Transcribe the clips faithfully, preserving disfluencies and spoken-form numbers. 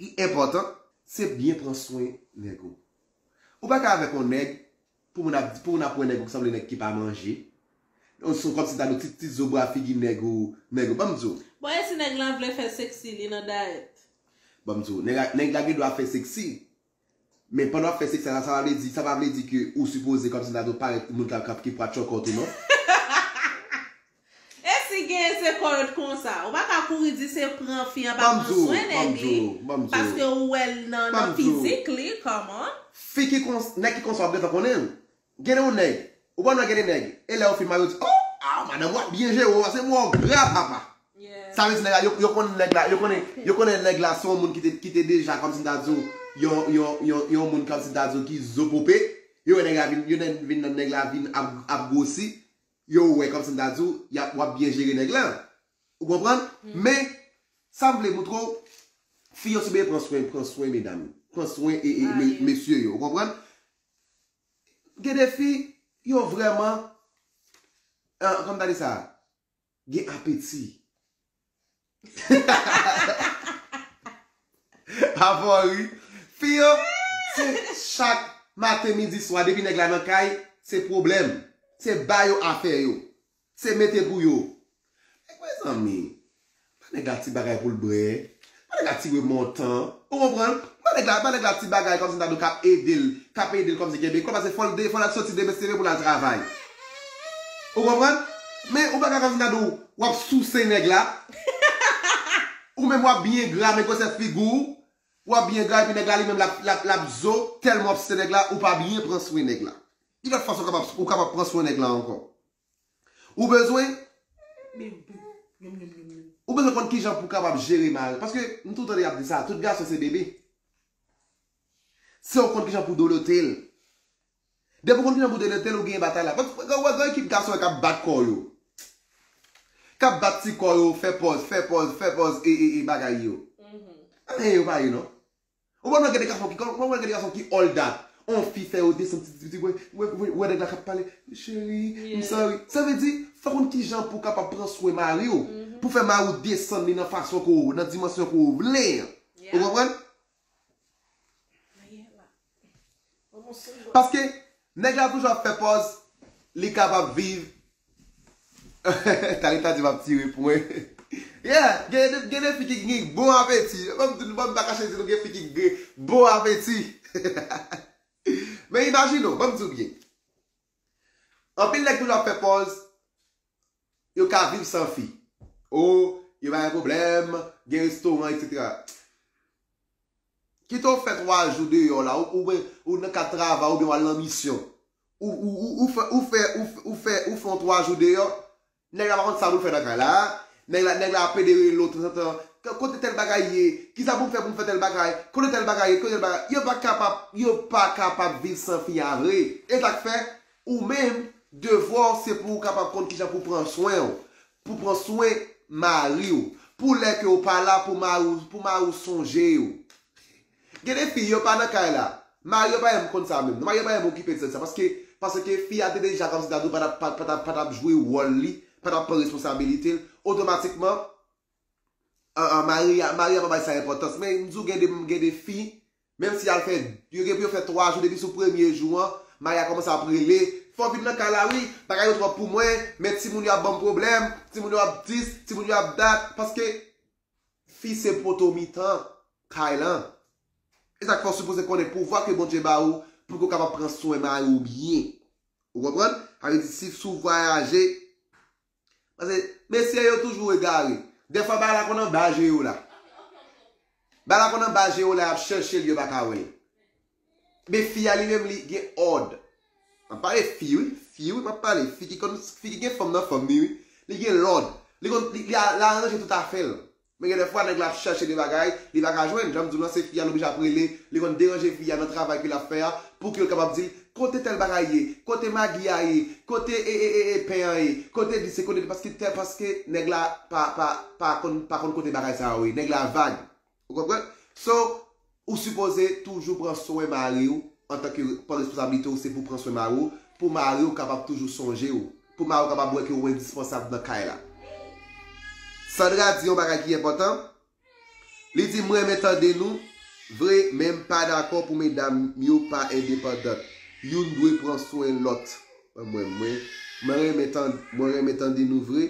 ki enpòtan, se byen pran swen nèg ou. Ou pa ka avèk yon nèg, pou moun ap, pou moun ap wè nèg ou ki sanble nèg ki pa manje. Yon son kòmsi ta dou ti, ti zo bra figi nèg ou, nèg ou. Ban m di w. Bon, e si nèg lan vle fè seksi, li nan dayèt? Ban m di w, nèg la, nèg la gen dwa fè seksi. Men pandan w ap fè seksi la, sa pa vle di, sa pa vle di ke ou sipoze kòmsi ta dou parèt moun k ap, k ap, ki pral tchòkòt ou non. E si genyen se kò yo t konsa, ou pa ka kouri di se pran fi an pa pran swen nèg li, paske ou wè l nan, nan fizik li, kòman? Fi ki konsa, nèg ki konsa w ap gentan konnen l. Gen de yon nèg, ou pa wè gen de nèg, e lè yo fin marye yo di, oh, ah, madanm ou ap byen jere w, paske mwen w gra papa. Sa vle di nèg la, yo, yo konnen nèg la, yo konnen, yo konnen nèg la se yon moun ki te, ki te deja kòmsi m ta di w, yon, yon, yon, yon moun kòmsi m ta di w ki zo pope, yo wè nèg la vin, yo vin nan nèg la vin ap, ap gwosi, yo wè kòmsi m ta di w, y ap, w ap byen jere nèg la. Ou konprann? Men, sa m vle moutre w, fi yo sipoze pran swen, pran swen medam yo. Pran swen e, e, me-, mesye yo. Ou konprann? Gen de fi, yo vrèman, ah, kòman ta di sa? Gen apeti. Avò ri. Fi yo, se chak maten, midi, swa, depi nèg la nan kay, se pwoblèm. Se ba yo afè yo. Se mete pou yo. Mezanmi, ba nèg la ti bagay pou l bwè. Ba nèg la ti remontan. Ou konprann? Ba nèg la, ba nèg la ti bagay kòmsi ta dou k ap ede l, k ap ede l kòmsi kenbe kò, paske fò l de, fò l al soti demen se demen pou l al travay. Ou konprann? Men ou pa ka kòmsi ta dou w ap souse nèg la. Ou menm w ap byen gra, men gwosè figi w, w ap byen gra, epi nèg la li menm l ap, l ap, l ap zo, tèlman w ap souse nèg la, ou pa byen pran swen nèg la. Ki lòt fason w kapab, ou kapab pran swen nèg la ankò? Ou bezwen, ou bezwen konn kijan pou w kapab jere mari. Paske m toultan ap di sa, tout gason se bebe. Se w konn kijan pou w dolote l. Depi w konn kijan pou w dolote l, ou genyen batay la. Paske w wè gen ekip gason k ap bat kò yo. K ap bat ti kò yo, fè pòz, fè pòz, fè pòz, e, e, e bagay yo. Anyen yo pa ye non. Ou pa wè gen de gason ki, ou pa wè gen de gason ki all that. On fi fè yo desann ti, ti, ti, wè, wè, wè, wè nèg la k ap pale. Cheri, m sorry. Sa vle di, fò konn kijan pou w kapab pran swen mari w. Pou fè mari w desann li nan fason ke w, nan dimansyon ke w vle an. Ou konprann? Paske nèg la toujou ap fè pòz, li kapab viv. Talita di m ap tire pwen. Yeah, gen de, gen de fi ki gen bon apeti. Ban m di nou, ban m pa kache di nou, gen fi ki gen bon apeti. Men imajine w, ban m di w byen. Anpil nèg toujou ap fè pòz, yo ka viv san fi. O, yo pa gen pwoblèm, gen restoran, etsetera. Kite w fè twa jou deyò la, ou, oubyen ou nan kad travay, oubyen w al nan misyon. Ou, ou, ou, ou fè, ou fè, ou fè, ou fè, ou fè yon twa jou deyò, nèg la pa konn sa pou l fè nan kay la. Nèg la, nèg la ap pede rele w tanzantan. Kote tèl bagay ye? Kisa pou m fè pou m fè tèl bagay? Kote tèl bagay ye? Kote tèl bagay? Yo pa kapab, yo pa kapab viv san fi a vre. E sa k fè, ou menm, devwa w se pou w kapab konn kijan pou w pran swen w. Pou w pran swen mari w. Pou lè ke w pa la, pou mari w, pou mari w sonje w. Gen de fi, yo pa nan kay la. Mari yo pa janm konn sa menm. Mari yo pa janm okipe de sa. Paske, paske fi a te deja kòmsi ta di w pa t ap, pa, pa t ap, pa t ap jwe wòl li, pa t ap pran responsabilite l. Otomatikman, an, an, mari a, mari a pa bay sa enpòtans. Men, m di w gen de, gen de fi, menm si y al fè, yo gen pou yo fè twa jou, depi sou premye jou an, mari a kòmanse ap rele. Fò w vin nan kay la, wi, bagay yo twòp pou mwen, men timoun yo ap ban m pwoblèm, timoun yo ap dis, timoun yo ap dat. Paske, fi se poto mitan kay lan. E sa k fè w sipoze konnen pouvwa ke Bondye ba ou pou ke w kapab pran swen mari w byen. Ou konprann? Sa vle di, si, si w vwayaje, paske mesye yo toujou egare. Dèfwa bagay la konn anba je yo la. Bagay la konn anba je yo la, y ap chèche l, yo pa ka wè l. Men fi a li menm, li gen òd. M ap pale fi, wi. Fi, wi, m ap pale. Fi ki konn, fi ki gen fanm nan fanm li, wi. Li gen lòd. Li konn, li, li a-, li aranje tout afè l. Men gen de fwa, nèg la ap chèche de bagay, li pa ka jwenn. Jan m di w lan, se fi a l oblije ap rele, li konn deranje fi a nan travay ke l ap fè a, pou ke l kapab di l, kote tèl bagay ye, kote magi a ye, kote e, e, e, e, pen an ye, kote di se kote, paske tèl, paske nèg la pa, pa, pa konn, pa konn kote bagay sa yo ye. Nèg la vag. Ou konprann? So, ou sipoze toujou pran swen mari w, antanke pran responsablite w, se pou pran swen mari w, pou mari w kapab toujou sonje w, pou mari w kapab wè ke w endispansab nan kay la. Sandra di yon bagay ki enpòtan. Li di, "M renmen tande nou, Vre, men m pa dakò pou medam yo pa endepandant. Youn dwe pran swen lòt. Mwen, mwen, mwen renmen tande, mwen renmen tande nou vre,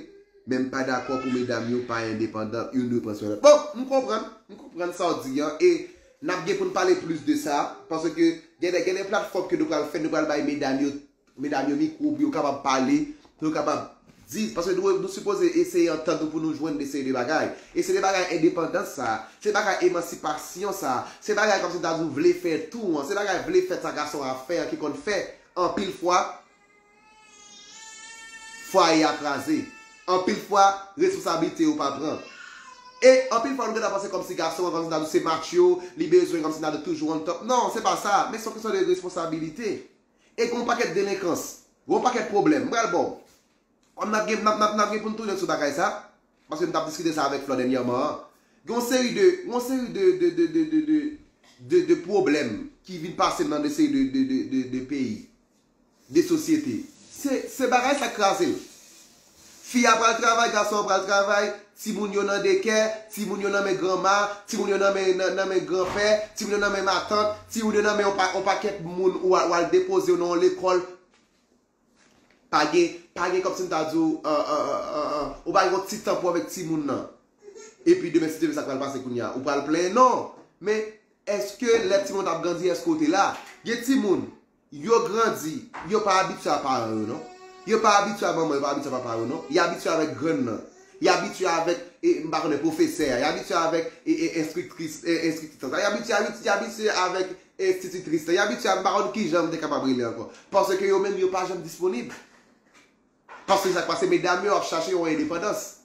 men m pa dakò pou medam yo pa endepandant, youn dwe pran swen lòt. Bon, m konprann, m konprann sa w di an, e n ap gen pou n pale plis de sa, paske gen de, gen de platfòm ke nou pral fè, nou pral bay medam yo, medam yo mikwo pou yo kapab pale, pou yo kapab di, paske nou, nou sipoze eseye antann nou pou nou jwenn de seri de bagay. E se de bagay endepandans sa, se bagay emansipasyon sa, se bagay kòmsi m ta di w vle fè tou an, se bagay vle fè sa gason a fè an ki konn fè anpil fwa, fwaye a kraze. Anpil fwa, responsablite yo pa pran. E anpil fwa, nou gentan panse kòmsi gason an, kòmsi n ta di se macho, li bezwen kòmsi n ta di toujou on top. Non, se pa sa, men se yon kesyon de responsablite. E gen yon pakèt delenkans, gen yon pakèt pwoblèm. M pral ba w. Kòm n ap gen, n ap, n ap, n ap gen pou n tounen sou bagay sa, paske m t ap diskite sa avèk Flò dènyèman an. Gen yon seri de, gen yon seri de, de, de, de, de, de, de, de pwoblèm ki vin pase nan de seri de, de, de, de, de peyi, de sosyete. Se, se bagay sa k kraze l. Fi a pral travay, gason an pral travay, timoun yo nan dekè, timoun yo nan men granma, timoun yo nan men, nan, nan men granpè, timoun yo nan men matant, timoun yo nan men yon pa, yon pakèt moun ou al, ou al depoze yo nan yon lekòl. Pa gen, pa gen kòmsi m ta di w, an, an, an, an, an, ou pa gen yon ti tan pou avèk timoun nan. Epi demen, si Dye vle, sa k pral pase kounye a? Ou pral plenyen? Non. Men, èske lè timoun t ap grandi, èske w te la? Gen timoun, yo grandi, yo pa abitye a paran yo, non. Yo pa abitye a manman, yo pa abitye a papa yo, non. Y abitye avèk grann nan. Y abitye avèk, e, m pa konnen, pwofesè a. Y abitye avèk, e, e, enstriktris, e, enstriktris la. Y abitye, abitye, y abitye avèk enstititris la. Y abitye a, m pa konn kijan m te kapab rele ankò. Paske yo menm, yo pa janm disponib. Paske sa k pase, medam yo ap chache yon endepandans.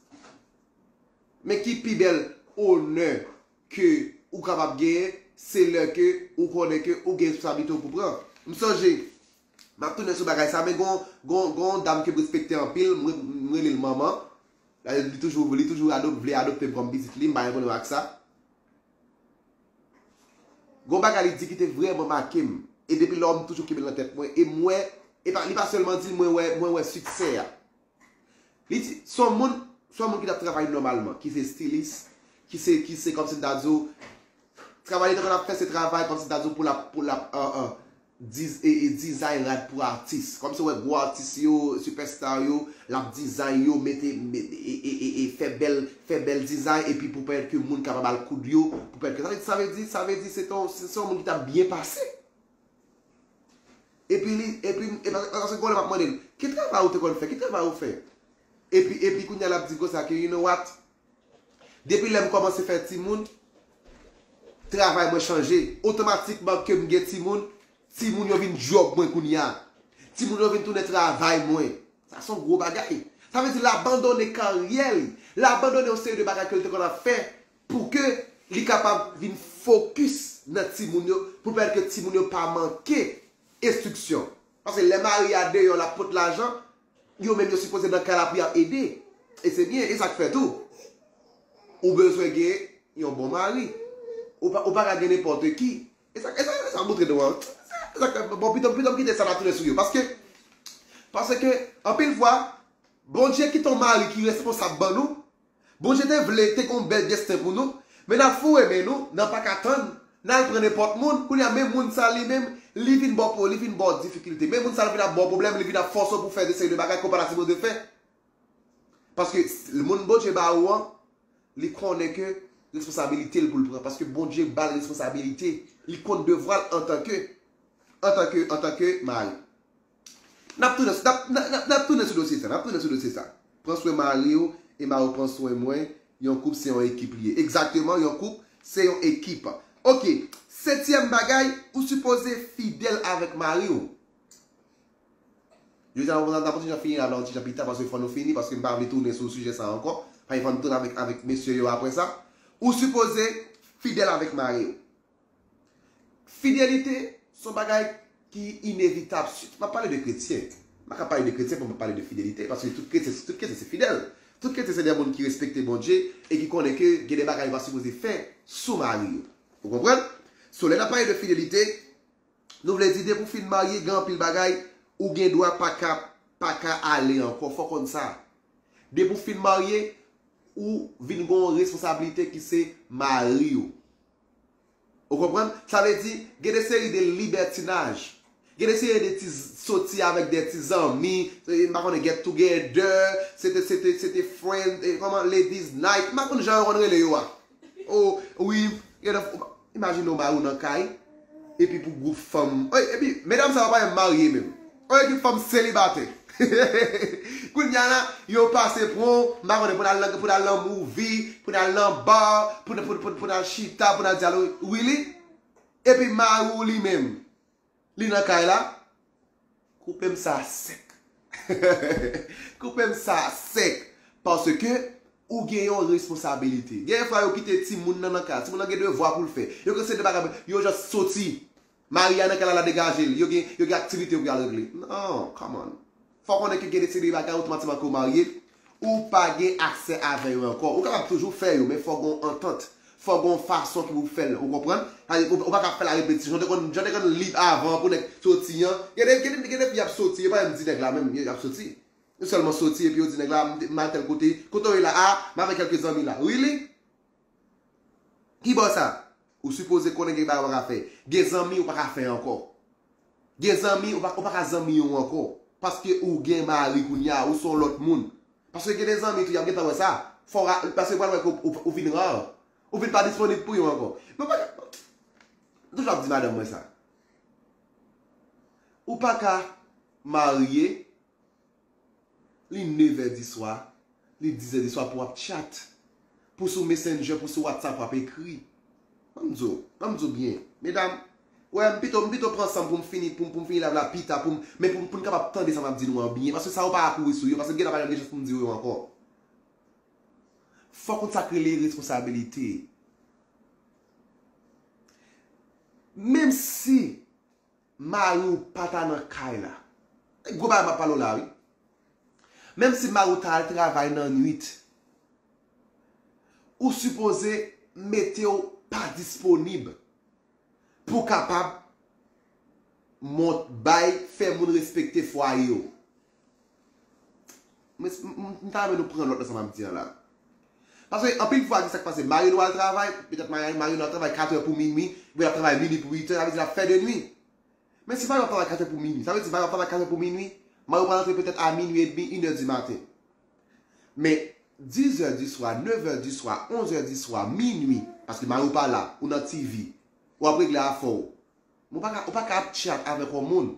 Men ki pi bèl onè ke ou kapab genyen, se lè ke ou konnen ke ou gen responsablite w pou pran. M sonje, m ap tounen sou bagay sa, men gon, gon, gon dam ke m respekte anpil, m re-, m rele l manman. Li toujou, li toujou adop-, vle adopte m kòm pitit li, m pa gen pwoblèm ak sa. Gon bagay li di ki te vrèman make m. E depi lò, m toujou kenbe l nan tèt mwen. E m wè, e pa, li pa sèlman di l, mwen wè, mwen wè siksè a. Li di, se yon moun, se yon moun ki t ap travay nòmalman, ki se stilis, ki se, ki se kòmsi m ta di w, travay li te konn ap fè, se travay kòmsi m ta di w pou l ap, pou l ap, an, an, diz-, e, e, dizay rad pou atis. Kòmsi w wè gwo atis yo, sipèsta yo, l ap dizay yo, mete, mete, e, e, e, e, fè bèl, fè bèl dizay, epi pou pèmèt ke moun kapab al koud yo, pou pèmèt ke, sa vle di, sa vle di, sa vle di, se ton, se, se yon moun ki t ap byen pase. Epi li, epi, epi, paske gon lè m ap mande l, ki travay ou te konn fè? Ki travay ou fè? Epi, epi kounye a l ap di konsa ke, you know what? Depi lè m kòmanse fè timoun, travay mwen chanje. Otomatikman ke m gen timoun, timoun yo vin djòb mwen kounye a. Timoun yo vin tounen travay mwen. Sa se yon gwo bagay. Sa vle di l abandone karyè li. L abandone yon seri de bagay ke l te konn ap fè pou ke li kapab vin fokis nan timoun yo, pou pèmèt ke timoun yo pa manke enstriksyon. Paske lè mari a deyò, l ap pot lajan, yo menm yo sipoze nan kay la pou y ap ede. E se byen, e sa k fè tou. Ou bezwen gen yon bon mari. Ou pa, ou pa ka gen nenpòt ki. E sa, e sa, e sa montre nou an. E sa, bon, pito, pito m kite sa la tounen sou yo. Paske, paske, anpil fwa, Bondye kite yon mari ki responsab ban nou. Bondye te vle, te gen yon bèl desten pou nou. Men n ap foure men nou, nan pa ka tann, n al pran nenpòt moun. Kounye a, men moun sa li menm, li vin ba w, li vin ba w difikilte. Men moun sa l vin ap ba w pwoblèm, li vin ap fòse w pou fè de seri de bagay ke w pa ta sipoze fè. Paske s-, moun Bondye ba ou an, li konnen ke responsabilite l pou l pran. Paske Bondye ba l responsabilite. Li konn devwa l antanke, antanke, antanke mari. N ap tounen, n ap, n ap, n ap, n ap tounen sou dosye sa, n ap tounen sou dosye sa. Pran swen mari w, e mari w pran swen mwen. Yon koup se yon ekip li ye. Egzakteman, yon koup se yon ekip. Oke, setyèm bagay, ou sipoze fidèl avèk mari w. Jodi a, n ap kontinye fini la, yon ti jan pita, paske fò nou fini, paske m pa vle tounen sou sijè sa ankò. Paske fò nou tounen avèk, avèk mesye yo apre sa. Ou sipoze fidèl avèk mari w. Fidelite, se yon bagay ki inevitab. Sitou, m ap pale de kretyen. M pa ka pale de kretyen pou m pale de fidelite, paske tout kretyen, tout kretyen se fidèl. Tout kretyen se de moun ki respekte Bondye e ki konnen ke gen de bagay yo pa sipoze fè sou mari yo. Ou konprann? So, lè n ap pale de fidelite, nou vle di depi w fin marye, gen anpil bagay ou gen dwa pa ka, pa ka ale ankò. Fò w konn sa. Depi w fin marye, ou vin gen yon responsablite ki se mari w. Ou konprann? Sa vle di, gen de seri de libètinaj. Gen de seri de ti soti avèk de ti zanmi, m pa konnen, get together, se te, se te, se te friend, kòman, ladies night, m pa konn jan yo konn rele yo a. O wi, gen de, imajine w mari w nan kay, epi pou gwoup fanm, epi medam sa yo pa menm marye menm. O ekip fanm selibatè. Kounye a la, yo pase pran, m pa konnen, pou n al nan, pou n al nan movie, pou n al nan bar, pou n, pou, pou, pou n al chita, pou n al dyaloge. Really? Epi mari w li menm, li nan kay la, koupe m sa sèk. Koupe m sa sèk. Paske ou gen yon responsabilite. Gen fwa yo kite timoun nan nan kay. Timoun nan gen devwa pou l fè. Yo gen seri de bagay, yo just soti. Mari a nan kay la, l a degaje l. Yo gen, yo gen aktivite pou y al regle. Non, come on. Fò w konnen ke gen de seri de bagay otomatikman ke w marye, ou pa gen aksè avè yo ankò. Ou kapab toujou fè yo, men fò gen yon antant. Fò gen yon fason ki pou fè l, ou konprann? Sa vle di, ou, ou pa ka fè la repetisyon. Jan te konn, jan te konn lib avan pou nèg soti an. Gen de, gen de, gen de fi ap soti, yo pa menm di nèg la menm, yo ap soti. Yo sèlman soti epi yo di nèg la, m te, m al tèl kote. Kote w ye la a, m avèk kèlke zanmi la. Really? Ki bò sa? Ou sipoze konnen gen bagay ou pa ka fè. Gen zanmi ou pa ka fè ankò. Gen zanmi ou pa, ou pa ka zanmi yo ankò. Paske ou gen mari kounye a, ou se yon lòt moun. Paske gen de zanmi tou, y ap gentan wè sa. Fò w ra-, paske yo pral wè ke ou, ou, ou vin ra. Ou vin pa disponib pou yo ankò. Men ou pa ka, m toujou ap di madanm mwen sa. Ou pa ka marye, li nevè di swa, li dizè di swa pou w ap chat. Pou sou Messenger, pou sou WhatsApp w ap ekri. Ban m di w, ban m di w byen. Medam, wè, m pito, m pito pran san m pou m fini, pou m, pou m fini live la pita, pou m, men pou, pou n kapab tande sa m ap di nou an byen. Paske sa yo pa akouri sou yo, paske m gentan pa janm gen chans pou m di yo ankò. Fòk ou konn sa k rele responsabilite. Menm si mari w pa ta nan kay la. Gwo bagay m ap pale w la, wi. Menm si mari w ta al travay nan nwit, ou sipoze mete w pa disponib pou w kapab mont bay, fè moun respekte fwaye w. Mwen, m, m, m ta renmen nou pran nòt nan sa m ap di an la. Paske anpil fwa, ki sa k pase? Mari nou al travay, petèt mari, mari nou al travay katrè pou minwi, oubyen l ap travay minwi pou uitè, sa vle di l ap fè de nwi. Men si mari w ap travay katrè pou minwi, sa vle di mari w ap travay katrè pou minwi, mari w pral rantre petèt a minwi edmi, inè di maten. Men dizè di swa, nevè di swa, onzè di swa, minwi, paske mari w pa la, ou nan TV, w ap regle afè w. Men ou pa ka, ou pa ka ap chat avèk yon moun.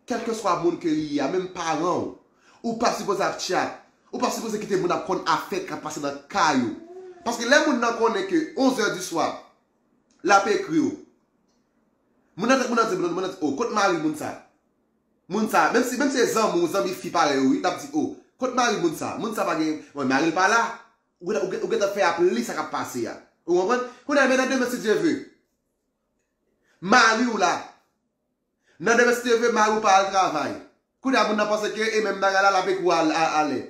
Kèlkeswa moun ke li ye a, menm paran w, ou pa sipoze ap chat. Ou pa sipoze kite moun ap konn afè k ap pase nan kay ou. Paske lè moun nan konnen ke onzè di swa, l ap ekri w. Moun nan, moun nan di, moun nan di, o, kot mari moun sa? Moun sa, menm si, menm si se zanmi w, zanmi fi parèy ou, wi, l ap di, o, kot mari moun sa? Moun sa pa gen, bon, mari l pa la. Ou gentan, ou gentan fè ap li sa k ap pase a. Ou konprann? Kounye a, men nan demen, si Dye vle, mari w la. Nan demen, si Dye vle, mari w pa al travay. Kounye a, moun nan panse ke e menm bagay la, l ap ekri w a, a, alè.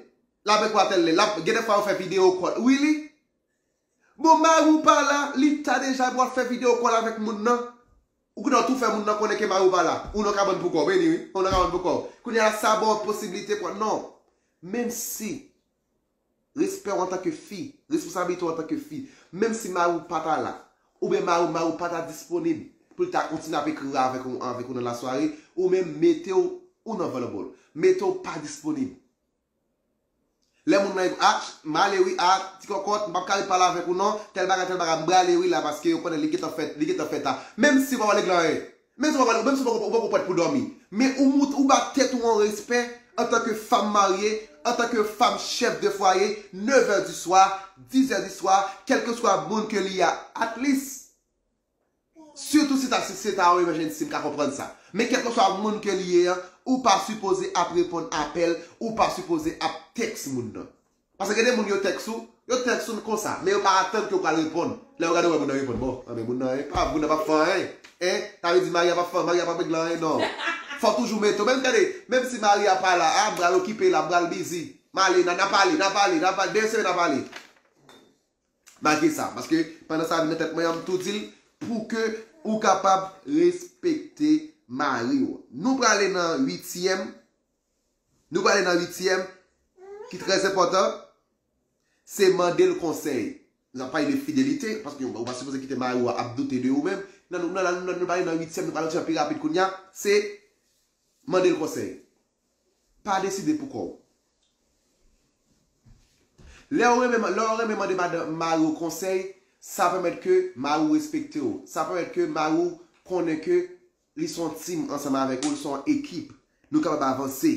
L ap ekri w a tèl lè. L ap, gen de fwa yo fè videyo call. Really? Bon, mari w pa la, li ta deja pral fè videyo call avèk moun nan. Ou gentan tou fè moun nan konnen ke mari w pa la. Ou nan kabann pou kò w, vini, wi. Ou nan kabann pou kò w. Kounye a, sa ba w posiblite pou, non. Menm si respè w antanke fi, responsablite w antanke fi, menm si mari w pa ta la, oubyen mari, mari w pa ta disponib pou l ta kontinye ap ekri avèk ou, avèk ou nan lasware, ou menm mete w, ou non available. Mete w pa disponib. Lè moun nan, a, m ale wi, a, ti kòkòt, m p ap ka ret pale avèk ou non, tèl bagay, tèl bagay, m prale wi la, paske yo konnen li gentan fè, li gentan fè ta. Menm si w pa pale anglè anyen, menm si w pa pale, menm si w pa, w pa konprann pou dòmi. Men ou mout, ou ba tèt ou yon respè antanke fanm marye, antanke fanm chèf de fwaye, nevè di swa, dizè di swa, kèlkeswa moun ke li ye a, at least. Sitou si ta, si se ta yon emergency, m ka konprann sa. Men kèlkeswa moun ke li ye a, ou pa sipoze ap reponn apèl, ou pa sipoze ap tèks moun nan. Paske gen de moun yo tèks ou, yo tèks ou konsa, men yo pa atann ke w pral reponn. Lè yo gade w wè moun nan reponn, bon, anben moun nan, e pa, moun nan p ap fè anyen. En, sa vle di mari a p ap fè, mari a p ap regle anyen, non. Fò toujou mete w, menm gade, menm si mari a pa la, a, m pral okipe la, m pral busy. M ale, n a, n a pale, n a pale, n a pale, de semèn n a pale. Malgre sa, paske pandan sa vin nan tèt mwen an, m tou di l pou ke ou kapab respekte mari w. Nou prale nan uityèm, nou prale nan uityèm ki trè enpòtan, se mande l konsèy. Nou ap pale de fidelite, paske ou pa sipoze kite mari w ap doute de ou menm. Nan, nou, nan, nan, nou pale nan uityèm, nou pale nan pi rapid kounye a, se mande l konsèy. Pa deside pou kò w. Lè w renmen, lè w renmen mande madan, mari w konsèy, sa pèmèt ke mari w respekte w. Sa pèmèt ke mari w konnen ke li se yon team ansanm avèk ou, li se yon ekip. Nou kapab avanse.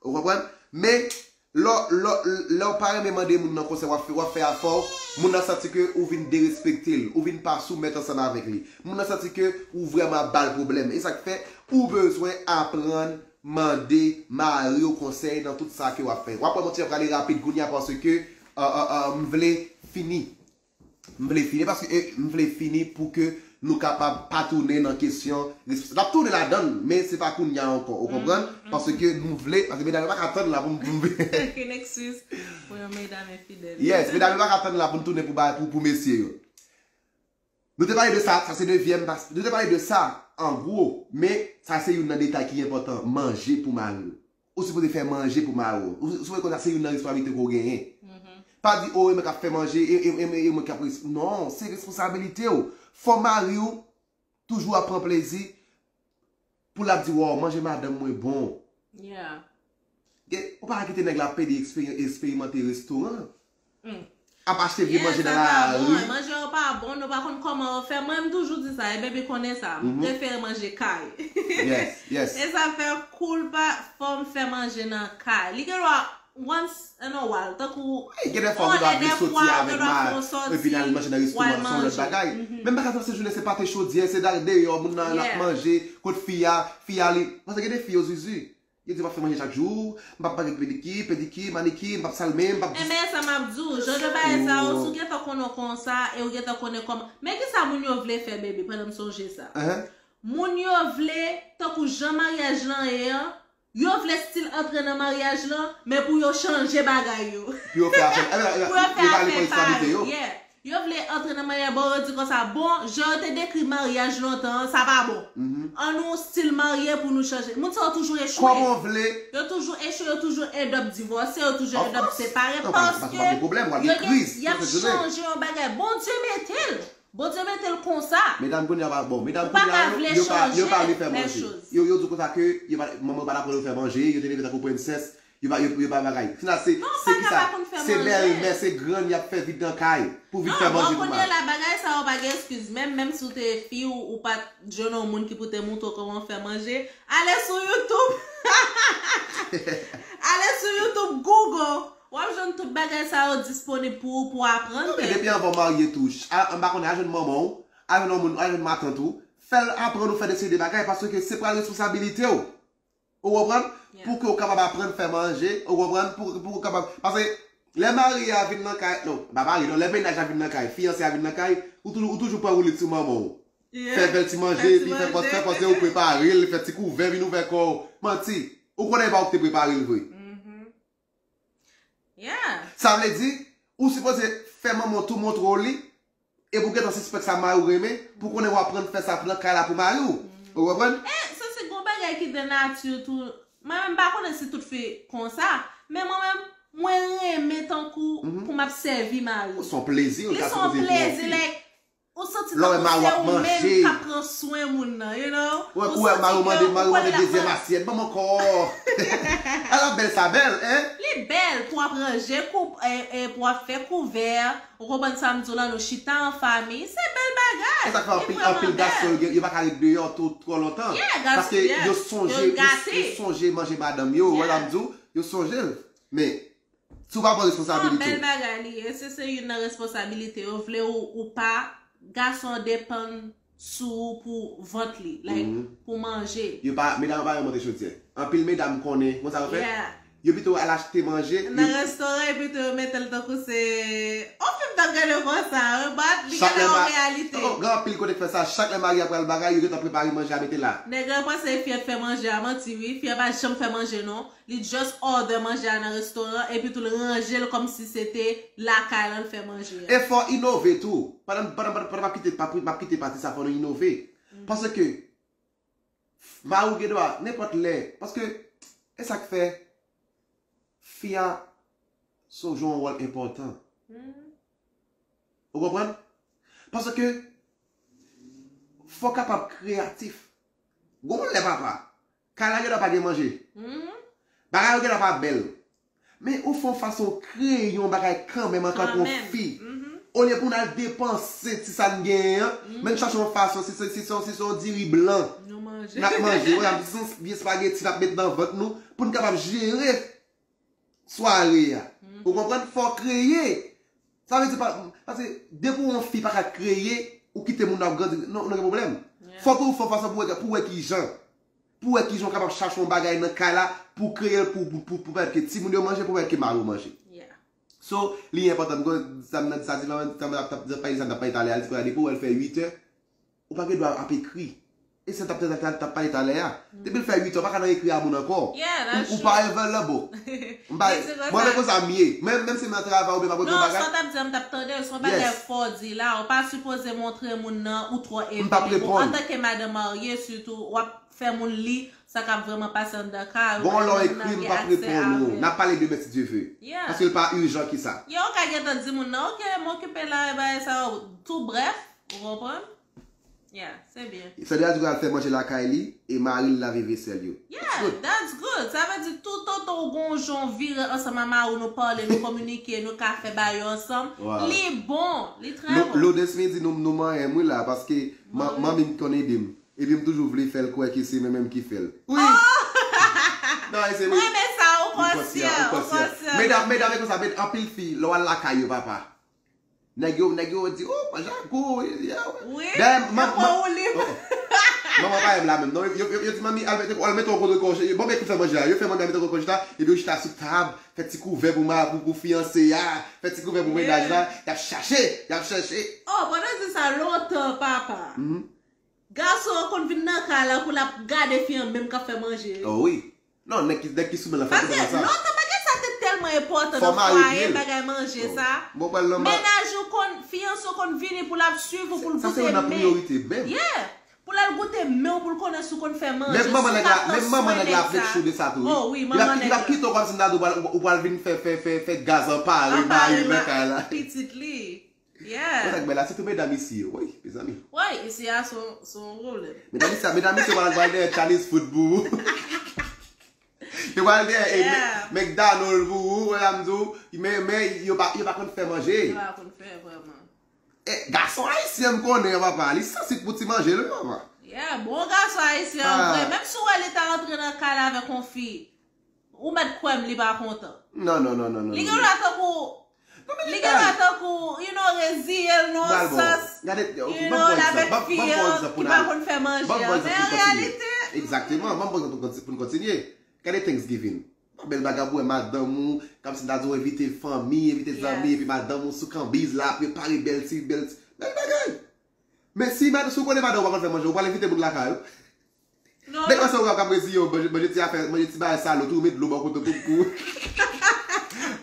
Ou konprann? Men, lè, lè, lè w pa renmen mande moun nan konsèy, w ap fè, w ap fè afè w, moun nan santi ke ou vin derespekte l, ou vin pa soumèt ansanm avèk li. Moun nan santi ke ou vrèman ap ba l pwoblèm. E sa k fè ou bezwen aprann mande mari w konsèy nan tout sa ke w ap fè. W ap wè m ti jan prale rapid kounye a paske, euh, euh, euh, m vle fini. M vle fini paske, eh, m vle fini pou ke nou kapab pa tounen nan kesyon respons. N ap tounen ladan l, men se pa kounye a ankò, ou konprann? Paske nou vle, paske medam yo pa ka tann la pou m, pou m Okenn eskiz pou yon medam enfidèl. Yes, medam yo pa ka tann la pou n tounen pou, ba- pou, pou mesye yo. Nou te pale de sa, sa se dezyèm, pas- nou te pale de sa an gwo, men sa se youn nan detay ki enpòtan, manje pou mari w. Ou sipoze fè manje pou mari w. Ou, ou sipoze konn sa se youn nan responsablite ke w genyen. Pa di, "O, e mwen k ap fè manje, e, e, e, e mwen k ap res-," Non, se responsabilite w. Fò mari w toujou ap pran plezi pou l ap di, "Waw, manje madanm mwen bon." Yeah. Gen, ou pa ka kite nèg la ap pede eksperimante restoran. Ap achte vye manje nan lari. Manje yo pa bon, nou pa konn kòman yo fè. Mwen, m toujou di sa, e baby konnen sa. M prefere manje kay. Yes, yes. E sa fè cool pa fò m fè manje nan kay. Li gen dwa once in a while, tankou gen de fwa ou gen dwa vle soti avèk ma, epi n al manje nan restoran, se yon lòt bagay. Men m pa ka panse jounen se pate chodyè, se deyò, moun nan ap manje, kot fi a, fi a li. Paske gen de fi yo zuzu. Yo di, "M ap fè manje chak jou, m p ap bagay pediki, pediki, maniki, m p ap sal men, m p ap dis-" Enben, sa m ap di w, jan de bagay sa yo, si w gentan konnen w konsa, e w gentan konnen kòman. Men kisa moun yo vle fè, baby, pandan m sonje sa? Moun yo vle, tankou jan maryaj lan ye an, yo vle still antre nan maryaj lan, men pou yo chanje bagay yo. Pou yo fè afè, pou yo fè afè pa yo. Yeah. Yo vle antre nan maryaj, bon, yo di konsa, bon, jan yo te dekri maryaj lontan an, sa pa bon. An nou still marye pou nou chanje. Moun sa yo toujou echwe. Kòman w vle? Yo toujou echwe, yo toujou end up divòse, yo toujou end up separe, paske yo gen, y ap chanje yon bagay. Bondye mete l. Bondye mete l konsa. Medam kounye a pa bon. Medam kounye a yo, yo pa, yo pa vle fè manje. Yo, yo di konsa ke yo pa, manman yo pa t aprann yo fè manje, yo te leve tankou prensès. Yo pa, yo, yo pa bagay. Fina se, se ki sa? Se bèlmè, se grann y ap fè vide nan kay pou vin fè manje pou mari. Non, bon, kounye la, bagay sa yo pa gen eskiz. Menm, menm si w te fi, ou, ou pa t jwenn yon moun ki pou te montre w kòman fè manje, ale sou YouTube. Ale sou YouTube, Google. W ap jwenn tout bagay sa yo disponib pou ou, pou aprann. Non, men depi anvan w marye tou, a, m pa konnen, al jwenn manman w, al jwenn yon moun, al jwenn matant ou, fè l aprann ou fè de seri de bagay, paske se pral responsabilite w. Ou konprann? Pou ke w kapab aprann fè manje, ou konprann? Pou, pou w kapab, paske lè mari a vin nan kay, non, pa mari, non, lè mennaj la vin nan kay, fiyanse a vin nan kay, ou toujou, ou toujou pran woulit sou manman w. Fè, fè l ti manje, epi fè pòs, fè pòs, ou prepare l, fè ti kouvè, vin ouvè kò w. Manti. Ou konnen e pa ou ki te prepare l vre. Sa vle di, ou sipoze fè manman w tou montre w li, epi w gentan sispèk sa mari w renmen, pou konnen w aprann fè sa nan kay la pou mari w. Ou konprann? E, sa se gon bagay ki de nati tou. Mwen menm, m pa konnen si tout fi konsa, men mwen menm, mwen renmen tankou pou m ap sèvi mari. Se yon plezi, li ka sipoze pou yon fi. Ou santi tankou se ou menm k ap pran swen moun nan, you know? Ou wè, ou wè mari w mande, mari w mande dezyèm asyèt, ban m ankò. Ala bèl sa bèl, en? Li bèl pou w ap ranje, pou w ap fè kouvè, ou konprann sa m di w la, nou chita an fanmi, se bèl bagay. E sa k fè anpil, anpil gason, yo, yo pa ka ret deyò twò, twò lontan. Paske yo sonje, yo, yo sonje manje madanm yo, ou wè sa m di w, yo sonje l. Men, Si w pa pran responsabilite w. Bèl bagay li ye. Se, se youn nan responsabilite yo. Vle ou, ou pa, gason an depann sou ou pou vant li, like, pou manje. Yo pa, medam yo pa renmen monte chodyè. Anpil medam konnen, konn sa yo fè? Yo pito al achte manje. Nan restoran, yo pito yo mete l tankou se yon fim n ap gade konsa, wi, but li genlè yon reyalite. Gen anpil kote k fè sa. Chak lè mari a pral bagay, yo gentan prepare manje a mete la. Nèg la panse fi a t fè manje a, manti wi. Fi a pa janm fè manje, non. Li just order manje a nan restoran, epi tou l ranje l kòmsi se te lakay lan l fè manje a. E fò inove tou. Pandan, pandan, pandan, pandan m ap kite, m ap, m ap kite pati sa, fò nou inove. Paske, mari w gen dwa, nenpòt lè. Paske, e sa k fè, fi a, se w jwe yon wòl enpòtan. Ou konprann? Paske fò w kapab kreyatif. Gon lè papa, kay la gentan pa gen manje. Bagay yo gentan pa bèl. Men ou fè yon fason w kreye yon bagay kanmenm antanke yon fi. Olye pou n al depanse ti sa n genyen an, men n chache yon fason, si se si se yon si se yon diri blan n ap manje, wè, si se yon vye espageti n ap met nan vant nou, pou n kapab jere sware a. Ou konprann? Fò w kreye. Sa vle di pa, paske depi w yon fi pa ka kreye, ou kite moun nan ap grandi, nou, nou gen pwoblèm. Fò ke ou fè yon fason pou wè, pou wè kijan. Pou wè kijan w kapab chache yon bagay nan kay la, pou kreye l, pou, pou, pou, pou pèmèt ke timoun yo manje, pou pèmèt ke mari w manje. So, li enpòtan, m konn sa m nan sa di lan, sa m ap, ap, ap pale, sa m t ap pale talè a, li di konsa depi w wè l fè uit è, ou pa gen dwa ap ekri. E sa m t ap, t ap, t ap pale talè a. Depi l fè uit è, ou pa ka nan ekri a moun ankò. Ou, ou pa available. M pa, mwen, men konsa m ye. Menm, menm si m nan travay oubyen m ap regle yon bagay. Non, sa w t ap di a, m t ap tande l, se yon bagay fò w di la. Ou pa sipoze montre moun nan ou twò available. M p ap reponn. Antanke madanm marye, sitou, w ap fè moun li sa k ap vrèman pase anndan kay ou, gon lè w ekri m p ap reponn ou. N ap pale demen si Dye vle. Paske l pa ijan ki sa. Yeah, ou ka gentan di moun nan, "Ok, m okipe la, e bagay sa yo." Tou brèf, ou konprann? Yeah, se byen. Sandra di pral fè manje lakay li e mari l lave vesèl yo. Yeah, that's good. Sa vle di toutotan ou gon jan w vire ansanm a mari w, nou pale, nou kominike, nou ka fè bagay yo ansanm, li bon, li trè bon. Lodes vin di nou, nou manyen m wi la, paske manmi m konn ede m. Epi m toujou vle fè l kwè ke se mwen menm ki fè l. Wi! Non, e se li. Mwen renmen sa, ou konsyan, ou konsyan. Medam, medam, e konsa, men anpil fi, lè w al lakay yo, papa. Nèg yo, nèg yo di, "Oh, manje a gou, wi, yeah, wi." Wi, dayè, m ap, m ap, oh, oh. Manman pa renmen la menm, non. Yo, yo, yo di, "Manmi, al mete, al mete yon kote kò, bon, men ki fè manje a." Yo fè manmi a mete yon kote kò chita, epi yo chita sou tab, fè ti kouvè pou ma, pou, pou fiyanse a, fè ti kouvè pou mennaj la, y ap chache, y ap chache. Oh, pandan di sa, lontan, papa. Gason an konn vin nan kay la pou l ap gade fi an menm k ap fè manje. Oh wi. Non, nèg ki, nèg ki sou men la fè tout sa. Paske lontan, bagay sa te tèlman enpòtan nan fwaye, bagay manje sa. Mennaj ou konn, fiyanse w konn vini pou l ap swiv ou, pou l goute men. Sa se youn nan priyorite menm. Yeah. Pou l al goute men w, pou l konnen si w konn fè manje, si w ka pran swen nèg sa. Menm manman nèg la ap make sure de sa tou, wi. Oh wi, manman nèg la. Li ap kite w kòmsi m ta di ou pral, ou pral vin fè, fè, fè, fè gaz anpare mari nan kay la. Pitit li. Yeah. Kontak bèl la, sitou medam isi yo, wi, mezanmi. Wi, isi a se yon, se yon pwoblèm. Medam isi a, medam isi yo pral, pral dèyè Chinese food pou ou. Yo pral dèyè, eh, Mc-, McDonald pou ou, wè sa m di w, men, men yo pa, yo pa konn fè manje. Yo pa konn fè vrèman. Eh, gason ayisyen m konnen, papa, li sansi pou ti manje l, wi, papa. Yeah, bon gason ayisyen an vre, menm si w wè li ta rantre nan kay la avèk yon fi, ou mèt kwè m, li pa kontan. Non, non, non, non, non. Li gen dwa tankou, li gen dwa tankou, you know, reziye l nan yon sans, you know, l avèk fi an ki pa konn fè manje an. Men an reyalite. Egzakteman, ban m pran egzanp pou n kontinye. Gade Thanksgiving. Pa bèl bagay pou wè madanm ou, kòmsi m ta di w envite fanmi, envite zanmi, epi madanm ou sou kanbiz la, ap prepare bèl ti, bèl ti, bèl bagay. Men si mad-, si w konnen madanm ou pa konn fè manje, ou pral envite moun lakay ou. Nèg panse w ap reziye w, manje, manje ti afè, manje ti bagay salo tou, ou met dlo bò kote pou, pou,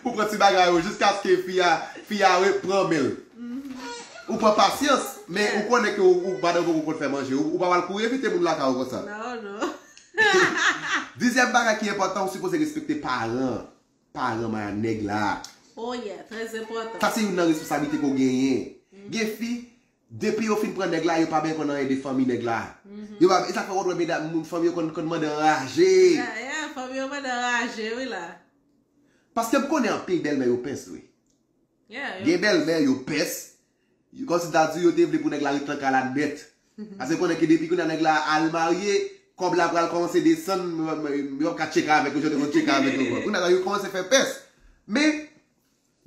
pou pran ti bagay yo, jiskaske fi a, fi a repran men l. Ou pran pasyans, men ou konnen ke ou, ou madanm ou poko konn fè manje, ou, ou pa pral kouri envite moun lakay ou konsa. Non, non. Dezyèm bagay ki enpòtan, ou sipoze respekte paran, paran ma-, nèg la. Oh yeah, trè enpòtan. Sa se youn nan responsablite ke w genyen. Gen fi, depi yo fin pran nèg la, yo pa byen konn anyen de fanmi nèg la. Yo pa, e sa fè w wè medam, moun fanmi yo konn, konn mande anraje. Yeah, yeah, fanmi yo mande anraje, wi la. Paske m konnen anpil bèlmè yo pès, wi. Yeah, yo pès. Gen bèlmè yo pès. Kòmsi ta di yo te vle pou nèg la ret nan kay la nèt. Paske konnen ke depi kounye a nèg la al marye, kòb la pral kòmanse desann, yo p ap ka tcheke avèk yo, jan yo te konn tcheke avèk yo. Kounye a yo kòmanse fè pès. Men,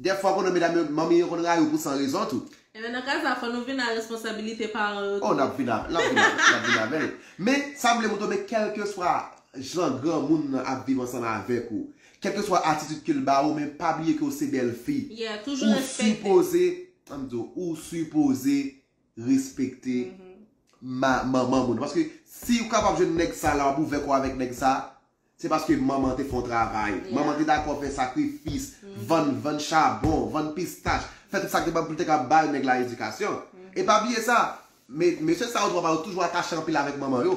dèfwa konnen medam yo, manmi yo konn rayi w pou san rezon tou. Ebyen, nan ka sa, fò nou vin a responsabilite paran yo tou. Oh, n ap vin a, n ap vin a, n ap vin avè l. Men, sa m vle montre w, men kèlkeswa jan granmoun nan ap viv ansanm avèk ou, kèlkeswa atitid ke l ba ou, men pa bliye ke w se bèlfi. Yeah, toujou respekte. Ou sipoze, ann di w, ou sipoze respekte ma-, manman moun. Paske si w kapab jwenn nèg sa la, w ap ouvè kò w avèk nèg sa, se paske manman te fè yon travay. Yeah. Manman te dakò fè sakrifis, vann, vann chabon, vann pistach, fè tout sa k te pou l te ka bay nèg la edikasyon. E pa bliye sa, me-, mesye sa yo twa pa yo toujou atache anpil avèk manman yo.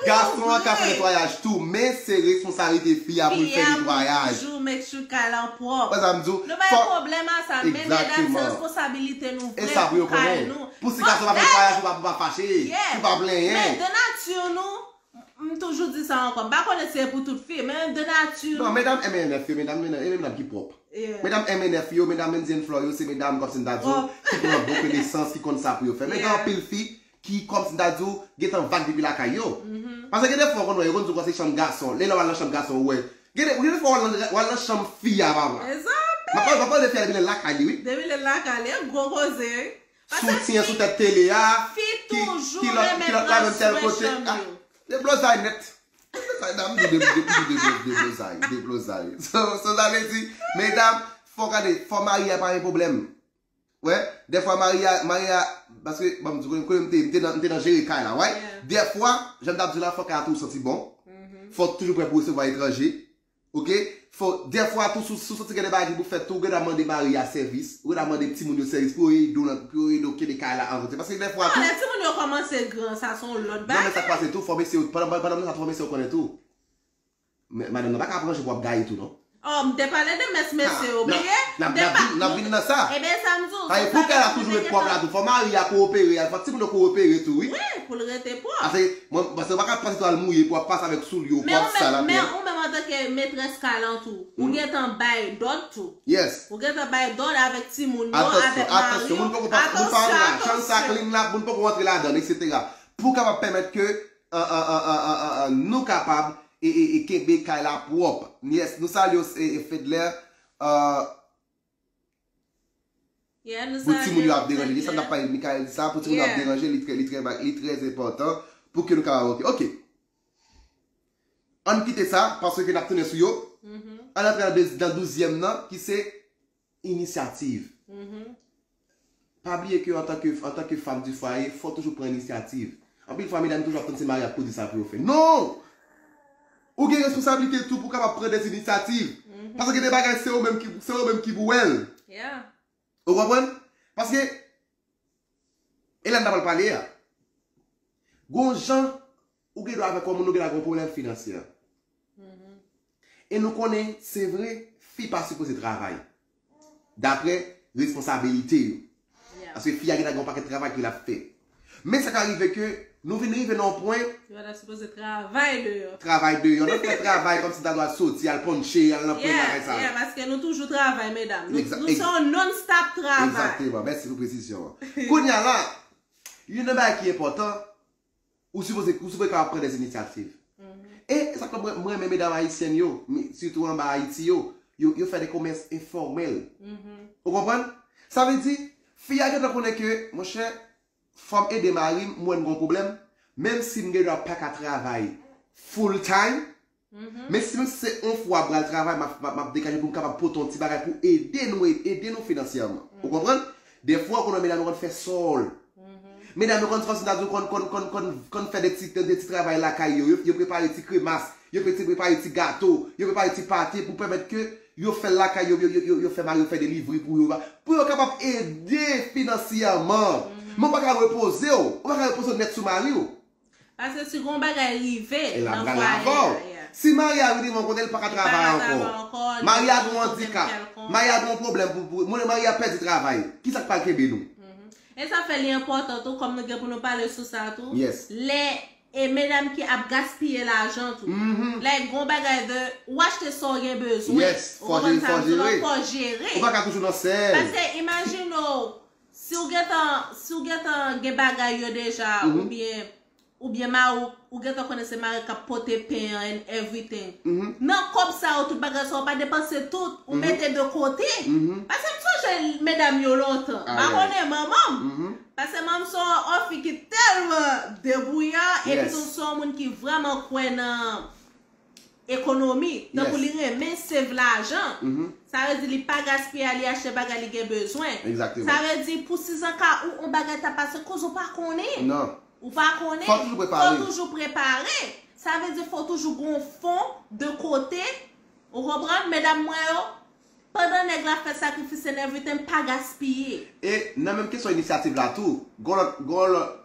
Gason an ka fè netwayaj tou, men se responsablite fi a pou l fè netwayaj. Fi a pou toujou make sure kay la pwòp. Wè sa m di w? Nou pa gen pwoblèm a sa, men medam, se responsabilite nou vre pou kay nou. Pou si gason pa fè netwayaj, ou pa, ou pa fache, ou pa plenyen. Men de nati nou, m toujou di sa ankò, m pa konnen si se pou tout fi, men de nati nou. Non, medam M N F yo, medam, medam, e medam ki pwòp. Medam M N F yo, medam Indian Floor yo, se medam kòmsi m ta di w, ki pran bon konesans, ki konn sa pou yo fè. Men gen anpil fi ki kòmsi m ta di w, gentan vag depi lakay yo. Paske gen de fwa w konn wè, yo konn di w se chanm gason. Lè w al nan chanm gason, ou wè. Gen de, gen de fwa w al nan, w al nan chanm fi a, papa. M ap pale, m ap pale de fi a depi lè l lakay li, wi. Depi lè l lakay li, e gwo koze, wi. Soutyen sou tèt tele a, ki, ki lòt, ki lòt la menm tèl kote. Deblozay nèt. Deblozay, dam, de, de, de, deblozay, deblozay. So, so, sa vle di, medam, fò gade, fò mari a pa gen pwoblèm. Wè, dèfwa Maria, Maria, paske, bon, m di, kote m te, m te nan, m te nan jere kay la, wè. Dèfwa, jan m t ap di la, fò kay la toujou santi bon. Fò w toujou prè pou resevwa etranje. Oke? Fò, dèfwa tou, si w, si w santi gen de bagay ki pou fèt tou, ou gen dwa mande Maria sèvis, ou gen dwa mande timoun yo sèvis pou yo ede w nan, pou yo ede w kenbe kay la an sante. Paske dèfwa tou, lè timoun yo kòmanse gran, sa se yon lòt bagay. Non, men sa k pase tou, fò mesye yo, pandan, pandan, pandan sa, fò mesye yo konnen tou. Men, madanm nan pa ka pran jou pou ap gaye tou, non. Oh, m te pale de mès mesye, ou bliye? N ap, n ap vin, n ap vin nan sa. Ebyen, sa m di w, sa pou kay la toujou ret pwòp la tou. Fò mari a kowopere, fò timoun yo kowopere tou, wi. Wi, pou l rete pwòp. Paske, mwen, paske ou pa ka pase tou al mouye pou ap pase avèk soulye w, kòd sal atè. Men ou menm, men ou menm antanke metrès kay lan tou, ou gentan bay dòd tou. Yes. Ou gentan bay dòd avèk timoun yo, avèk mari w. Atansyon, atansyon, moun poko pa, moun pa rantre la. Chanm sa clean la, moun poko rantre ladan, etsetera. Pou kapab pèmèt ke, an, an, an, an, an, an, an, nou kapab e, e, e kenbe kay la pwòp. Yes, nou salye w, e, e Fedler. Ah, pou timoun yo ap deranje. Li sa n ap pale, Michael di sa, pou timoun yo ap deranje, li trè, li trè, li trè enpòtan pou ke nou kapab, oke. Oke. Ann kite sa, paske n ap tounen sou yo. Ann antre nan de, nan douzyèm nan, ki se inisyativ. Pa bliye ke antanke, antanke femme du foyer, fò w toujou pran inisyativ. Anpil fwa, medam toujou ap tann se mari a k pou di sa pou yo fè. Non! Ou gen responsablite tou pou w kapab pran de inisyativ. Paske gen de bagay, se ou menm ki, se ou menm ki pou wè l. Ou konprann? Paske, e la n ta pral pale a. Gon jan, ou gen dwa avèk yon moun, nou gen dwa gon pwoblèm finansyè. E nou konnen, se vre, fi pa sipoze travay. Daprè responsabilite yo. Paske fi a gen dwa gen yon pakèt travay ke l ap fè. Men sa ka rive ke nou vin rive nan yon pwen. Yo pa ta sipoze travay deyò. Travay deyò. Nan fè travay kòmsi ta dwa soti, al ponche, al nan pwen bagay sa yo. Paske nou toujou travay, medam. Nou, nou se yon non-stop travay. Egzakteman. Mèsi pou presizyon an. Kounye a la, youn nan bagay ki enpòtan, ou sipoze, ou sipoze kapab pran de inisyativ. E sa k fè mwen, mwen renmen medam ayisyèn yo, sitou anba Ayiti yo, yo, yo fè de komès enfòmèl. Ou konprann? Sa vle di, fi a gentan konnen ke, monchè, fò m ede mari m, m wè n gon pwoblèm, menm si m gen dwa pa ka travay full time, men si, menm si se yon fwa m pral travay, m ap, m ap, m ap degaje pou m kapab pote yon ti bagay pou ede nou, ede nou finansyèman. Ou konprann? Dèfwa, ou konn wè medam yo konn fè sòl. Medam yo konn fè sòl, sètadi konn, konn, konn, konn, konn fè de ti, de ti travay lakay yo. Yo, yo prepare ti kremas, yo pe-, ti prepare ti gato, yo prepare ti pate pou pèmèt ke yo fè l lakay yo, yo, yo, yo, yo fè mari yo fè delivri pou yo, pou yo kapab ede finansyèman. Men ou pa ka repoze w, ou pa ka repoze w nèt sou mari w. Paske si gon bagay rive nan fwaye a, si mari a rive yon kote, li pa ka travay ankò. Mari a gen yon andikap, mari a gen yon pwoblèm pou, pou, moun mari a pèdi travay. Kisa k pral kenbe nou? E sa fè li enpòtan tou, kòm nou gen pou nou pale sou sa tou. Lè e medam ki ap gaspiye lajan tou. Lè gon bagay de, ou achte sa w gen bezwen. Ou konprann sa m di w la, fò jere. Ou pa ka toujou nan sèl. Paske imajine w, si w gentan, si w gentan gen bagay yo deja, oubyen, oubyen mari w, ou gentan konnen se mari k ap pote pen an and everything. Nan kòb sa yo, tout bagay sa yo, ou pa depanse tout, ou mete de kote. Paske m sonje medam yo lontan. M pa konnen manman m. Paske manman m se yon fi ki tèlman debouyan, epi tou se yon moun ki vrèman kwè nan ekonomi. Tankou li renmen save lajan. Sa vle di li pa gaspiye, li achte bagay li gen bezwen. Sa vle di pou sizanka ou yon bagay ta pase, koz ou pa konnen. Ou pa konnen. Fò w toujou prepare. Fò w toujou prepare. Sa vle di fò w toujou gon fon de kote. Ou konprann? Medam mwen yo, pandan nèg la fè sakrifis and everything, pa gaspiye. E nan menm kesyon inisyativ la tou, gon lòt, gon lòt,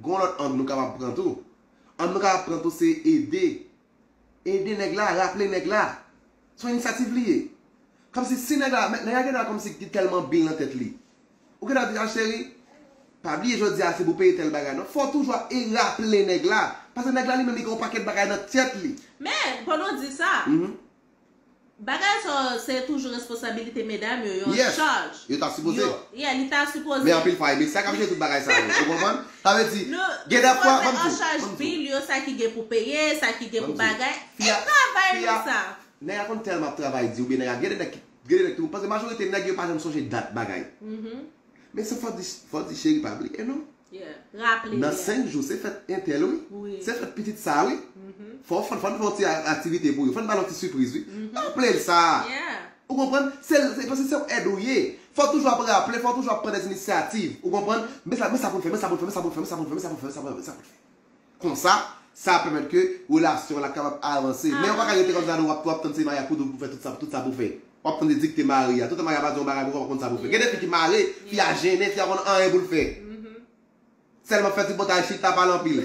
gon lòt ang nou kapab pran tou. Ang nou kapab pran tou se ede. Ede nèg la, raple nèg la. Se yon inisyativ li ye. Kòmsi si nèg la, nèg la gen dwa kòmsi ki tèlman bil nan tèt li. Ou gen dwa di, a cheri, pa bliye jodi a se pou peye tèl bagay non. Fò w toujou ap e raple nèg la. Paske nèg la li menm li gen yon pakèt bagay nan tèt li. Men, pandan w di sa, bagay sa yo, se toujou responsabilite medam yo, yon chaj. Yo ta sipoze. Yeah, li ta sipoze. Men anpil fwa, e mesye a k ap jere tout bagay sa yo. Ou konprann? Sa vle di, gen de fwa, ban m di w, an chaj bil yo, sa ki gen pou peye, sa ki gen pou bagay. E travay nou sa. Nèg la konn tèlman ap travay di, oubyen nèg la, gen de nèg ki, gen de nèg tou, paske majorite nèg yo pa janm sonje dat bagay. Men se fò di, fò di cheri pa bliye non. Nan senk jou, se fèt entèl wi. Se fèt pitit sa wi. Fò, fò, fò n fè yon ti a-, aktivite pou yo. Fò n ba l yon ti sipriz wi. Raple l sa. Ou konprann? Se, se, paske se yon èd ou ye. Fò toujou ap raple, fò toujou ap pran de inisyativ. Ou konprann? Men sa, men sa pou n fè, men sa pou n fè, men sa pou n fè, men sa pou n fè, men sa pou n fè, men sa pou n fè, men sa pou n fè. Konsa, sa ap pèmèt ke relasyon an la kapab avanse. Men ou pa ka rete konsa, w ap, w ap tann se mari a koud ou pou fè tout sa, tout sa pou fè. W ap tann dikte mari a. Toutan mari a pa di yon bagay pou fè, w pa konn sa pou fè. Gen de fi ki mare, fi a jennen, fi a konn anyen pou l fè. Sèlman fè tripotay, chita, pale anpil.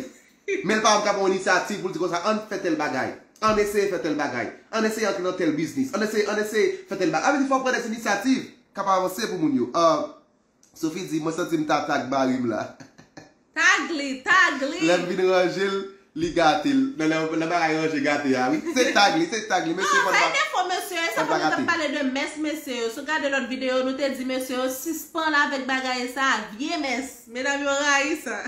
Men l pa janm ka pran yon inisyativ pou l di konsa, ann fè tèl bagay. Ann eseye fè tèl bagay. Ann eseye antre nan tèl biznis. Ann eseye, ann eseye fè tèl bagay. Sa vle di fò w pran de inisyativ k ap avanse pou moun yo. Ah, Sophie di, mwen santi m ta tag mari m la. Tag li, tag li. Lè m vin ranje l, li gate l. Nan, nan, nan bagay ranje gate a, wi. Se tag li, se tag li. Mesye, fò n pa, fè defo, mesye. Sa fò n pa pou nou t ap gate. Pale de mès, mesye yo. Si w gade lòt videyo, nou te di mesye yo sispann avèk bagay sa, vye mès. Medam yo rayi sa.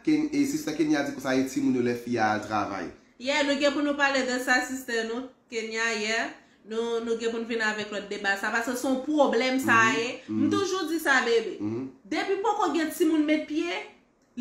Ken, e sista Kenya di konsa, e timoun yo lè fi a al travay. Yeah, nou gen pou nou pale de sa, sista nou. Kenya, yeah. Nou, nou gen pou n vin avèk lòt deba sa, paske se yon pwoblèm sa ye. M toujou di sa, bebe. Depi poko gen timoun met pye,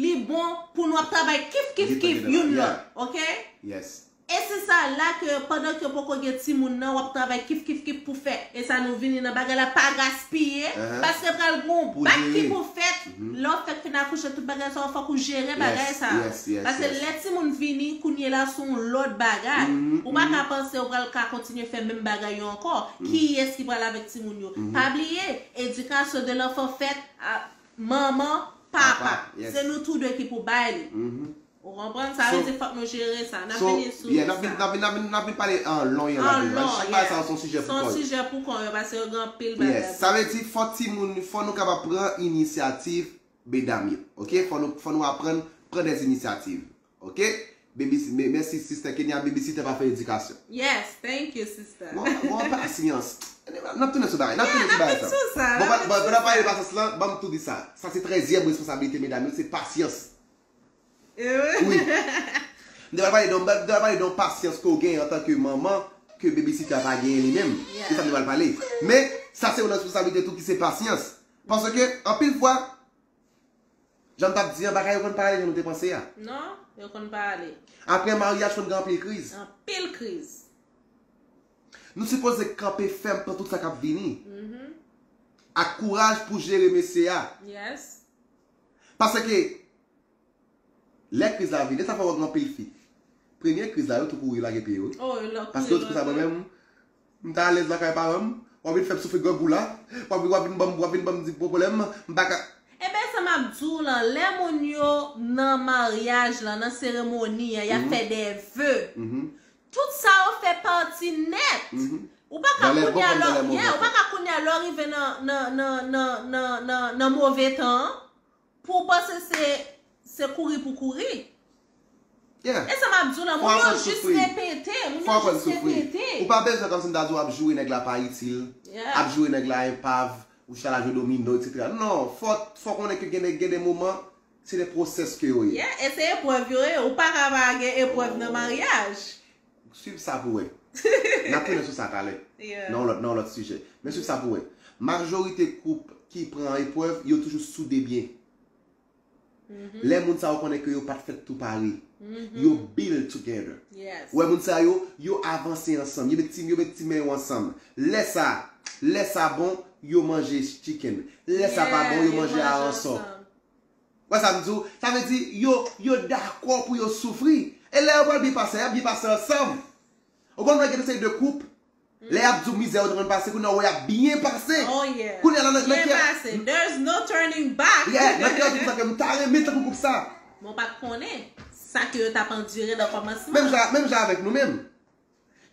li bon pou nou ap travay kif, kif, kif, youn lòt, oke? Yes. E se sa la ke pandan ke poko gen timoun nan, w ap travay kif, kif, kif pou fè. E sa nou vini nan bagay la, pa gaspiye, paske pral gen yon bak ki pou fèt. Lè w fèk fin akouche, tout bagay sa yo, fòk ou jere bagay sa yo. Paske lè timoun vini, kounye la se yon lòt bagay. Ou pa ka panse ou pral ka kontinye fè menm bagay yo ankò. Kiyès ki pral avèk timoun yo? Pa bliye, éducation de l'enfant fèt a manman, papa. Se nou tou de ki pou bay li. Ou konprann? Sa vle di fòk nou jere sa. N ap vini sou sa. N ap vin, n ap vin, n ap vin, n ap vin pale an lon, an laj. Chak bagay sa se yon sijè pou kò l. Se yon sijè pou kò yo, paske yo gen anpil bagay. Sa vle di fò timoun, fò nou kapab pran inisyativ medam yo. Oke? Fò nou, fò nou aprann pran de inisyativ. Oke? Baby, me-, mèsi, sister Kenya, babysitter pa fè edikasyon. Yes, thank you, sister. Bon, bon, pasyans. N ap tounen sou bagay, n ap tounen sou bagay sa. Bon, n ap pale de pasyans lan, ban m tou di sa. Sa se trèzyèm responsablite medam yo, se pasyans. Wi. M te pral pale de, m te pral pale de yon pasyans ke w gen antanke manman, ke babysitter pa genyen li menm. Se sa m te pral pale. Men, sa se yon responsablite tou ki se pasyans. Paske, anpil fwa, jan m t ap di an, bagay yo konn pa ale jan nou te panse a. Non, yo konn pa ale. Apre maryaj, konn gen anpil kriz. Anpil kriz. Nou sipoze kanpe fèm, pran tout sa k ap vini. Ak kouraj pou jere mesye a. Yes. Paske, lè kriz la vini, e sa fè w wè gen anpil fi. Premye kriz la, yo tou kouri lage pye yo. Paske yo di konsa, mwen menm, m ta alèz lakay paran m, w ap vin fè m soufri grangou la, w ap, w ap vin ban m, w ap vin ban m di pwoblèm, m pa ka. Ebyen, sa m ap di w lan, lè moun yo nan maryaj lan, nan seremoni an, y ap fè de ve. Tout sa yo fè pati nèt. Ou pa ka kounye a lè, yeah, ou pa ka kounye a lè w rive nan, nan, nan move tan an, pou w panse se, se kouri pou kouri. E sa m ap di w lan, moun yo jis repete, moun yo jis repete. Ou pa bezwen kòmsi m ta di w ap joure nèg la pa itil, ap joure nèg la enpav, ou chita la jwe domino, etsetera. Non, fò, fò konnen ke gen de, gen de moman, se de pwosès ke yo ye. Yeah, e se eprèv yo ye, ou pa ka pa gen eprèv nan maryaj. Swiv sa pou wè. N ap tounen sou sa talè. Nan yon lòt, nan yon lòt sijè. Men swiv sa pou wè. Majorite koup ki pran eprèv, yo toujou soude byen. Lè moun sa yo konnen ke yo pa t fèt tou pare, yo build together. Ou wè moun sa yo, yo avanse ansanm, yo met ti, yo met ti men yo ansanm. Lè sa, lè sa bon, yo manje chicken. Lè sa pa bon, yo manje aransò. Ou wè sa m di w? Sa vle di, yo, yo dakò pou yo soufri. E lè yo pral byen pase, y ap byen pase ansanm. Ou konn wè gen de seri de koup, lè y ap di w mizè yo te konn pase, kounye a w wè y ap byen pase. Kounye a la, nan, nan kè, there's no turning back. Yeah, nan kè yo di konsa ke m ta renmen tankou koup sa. Men w pa t konnen sa ke yo t ap andire nan kòmansman. Menm jan, menm jan avèk nou menm.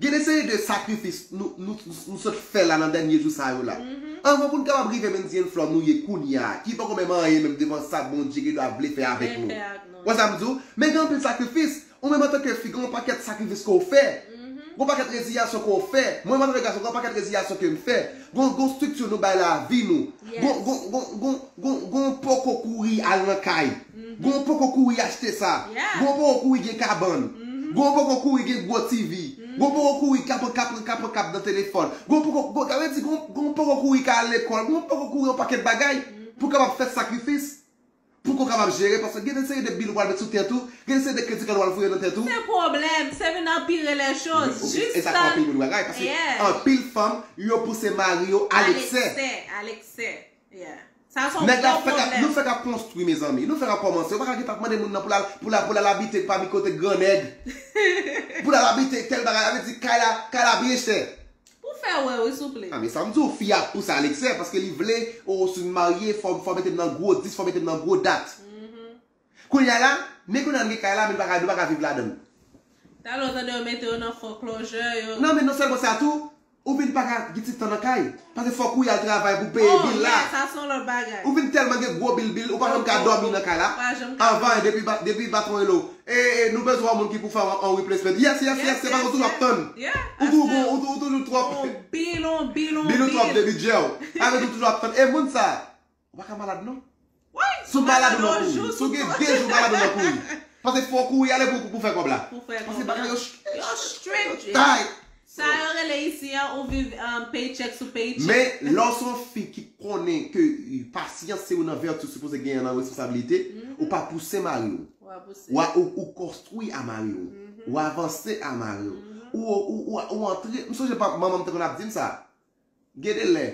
Gen de seri de sakrifis nou, nou, nou, nou sot fè la nan dènye jou sa yo la. Anvan pou n kapab rive menm the end flow nou ye kounye a, ki poko menm anyen menm devan sa Bondye gendwa vle fè avèk nou. Wè sa m di w? Men gen anpil sakrifis. Ou menm antanke fi, gen yon pakèt sakrifis ke w fè. Gen yon pakèt reziyasyon ke w fè. Mwen menm antanke gason, gen yon pakèt reziyasyon ke m fè. Gon, gon estrikti nou bay lavi nou. Gon, gon, gon, gon, gon, gon poko kouri al nan kay. Gon poko kouri achte sa. Gon poko kouri gen kabann. Gon poko kouri gen gwo T V. Gon poko kouri kap, kap, kap, kap nan telefòn. Gon poko, gon, sa vle di, gon, gon poko kouri ka al lekòl. Gon poko kouri yon pakèt bagay pou kapab fè sakrifis. Pou ke w kapab jere, paske gen de seri de bil ou pral met sou tèt ou, gen de seri de kredi ke w pral voye nan tèt ou. Se pwoblèm, se vin anpire lè choz. Jis e sa fè anpil moun bagay, paske anpil fanm, yo pouse mari yo a leksè. A leksè, a leksè. Yeah. Sa se yon gwo pwoblèm. Nèg la fèk ap, nou fèk ap konstwi, mezanmi. Nou fèk ap kòmanse. Ou pa ka gentan ap mande moun nan pou l al, pou l al, pou l al abite pami kote gran nèg. Pou l al abite tèl bagay, sa vle di kay la, kay la byen chè. Pou fè wè wi, souple. A, men sa m di w, fi a pouse a leksè, paske li vle, o, si m marye, fò, fò mete m nan gwo dis, fò mete m nan gwo dat. Kounye a la, men kounye a n gen kay la, men nou pa ka, nou pa ka viv ladan l. Talè w tande yo mete yo nan foreclosure, yo. Non, men non sèlman sa tou, ou vin pa ka gen ti tan nan kay. Paske fòk ou y al travay pou peye bil la. Oh, yeah, sa se yon lòt bagay. Ou vin tèlman gen gwo bil, bil, ou pa janm ka dòmi nan kay la. Anvan, depi, depi patwon rele w, e, e, nou bezwen yon moun ki pou fè yon, yon replacement. Yes, yes, yes, se pa ou toujou ap tann. Ou toujou, ou toujou, ou toujou twòp. Bil, on bil, on bil. Bil ou twòp de bidjè w. Avèk ou toujou ap tann. E moun sa, ou pa ka malad non. Si w malad ou nan kouri. Si w gen de jou malad ou nan kouri. Paske fò w kouri ale pou, pou fè kòb la. Pou fè kòb la. Paske bagay yo strict. Yo strict. Yo tight. Sa yo rele isi an, ou viv, um, paycheck sou paycheck. Men, lè w se yon fi ki konnen ke, eh, pasyans se youn nan vèti ou sipoze genyen nan responsablite, ou pa pouse mari w. Ou pa pouse. Ou, ou, ou konstwi a mari w. Ou avanse a mari w. Ou, ou, ou, ou antre, m sonje pa, manman m te konn ap di m sa. Gen de lè,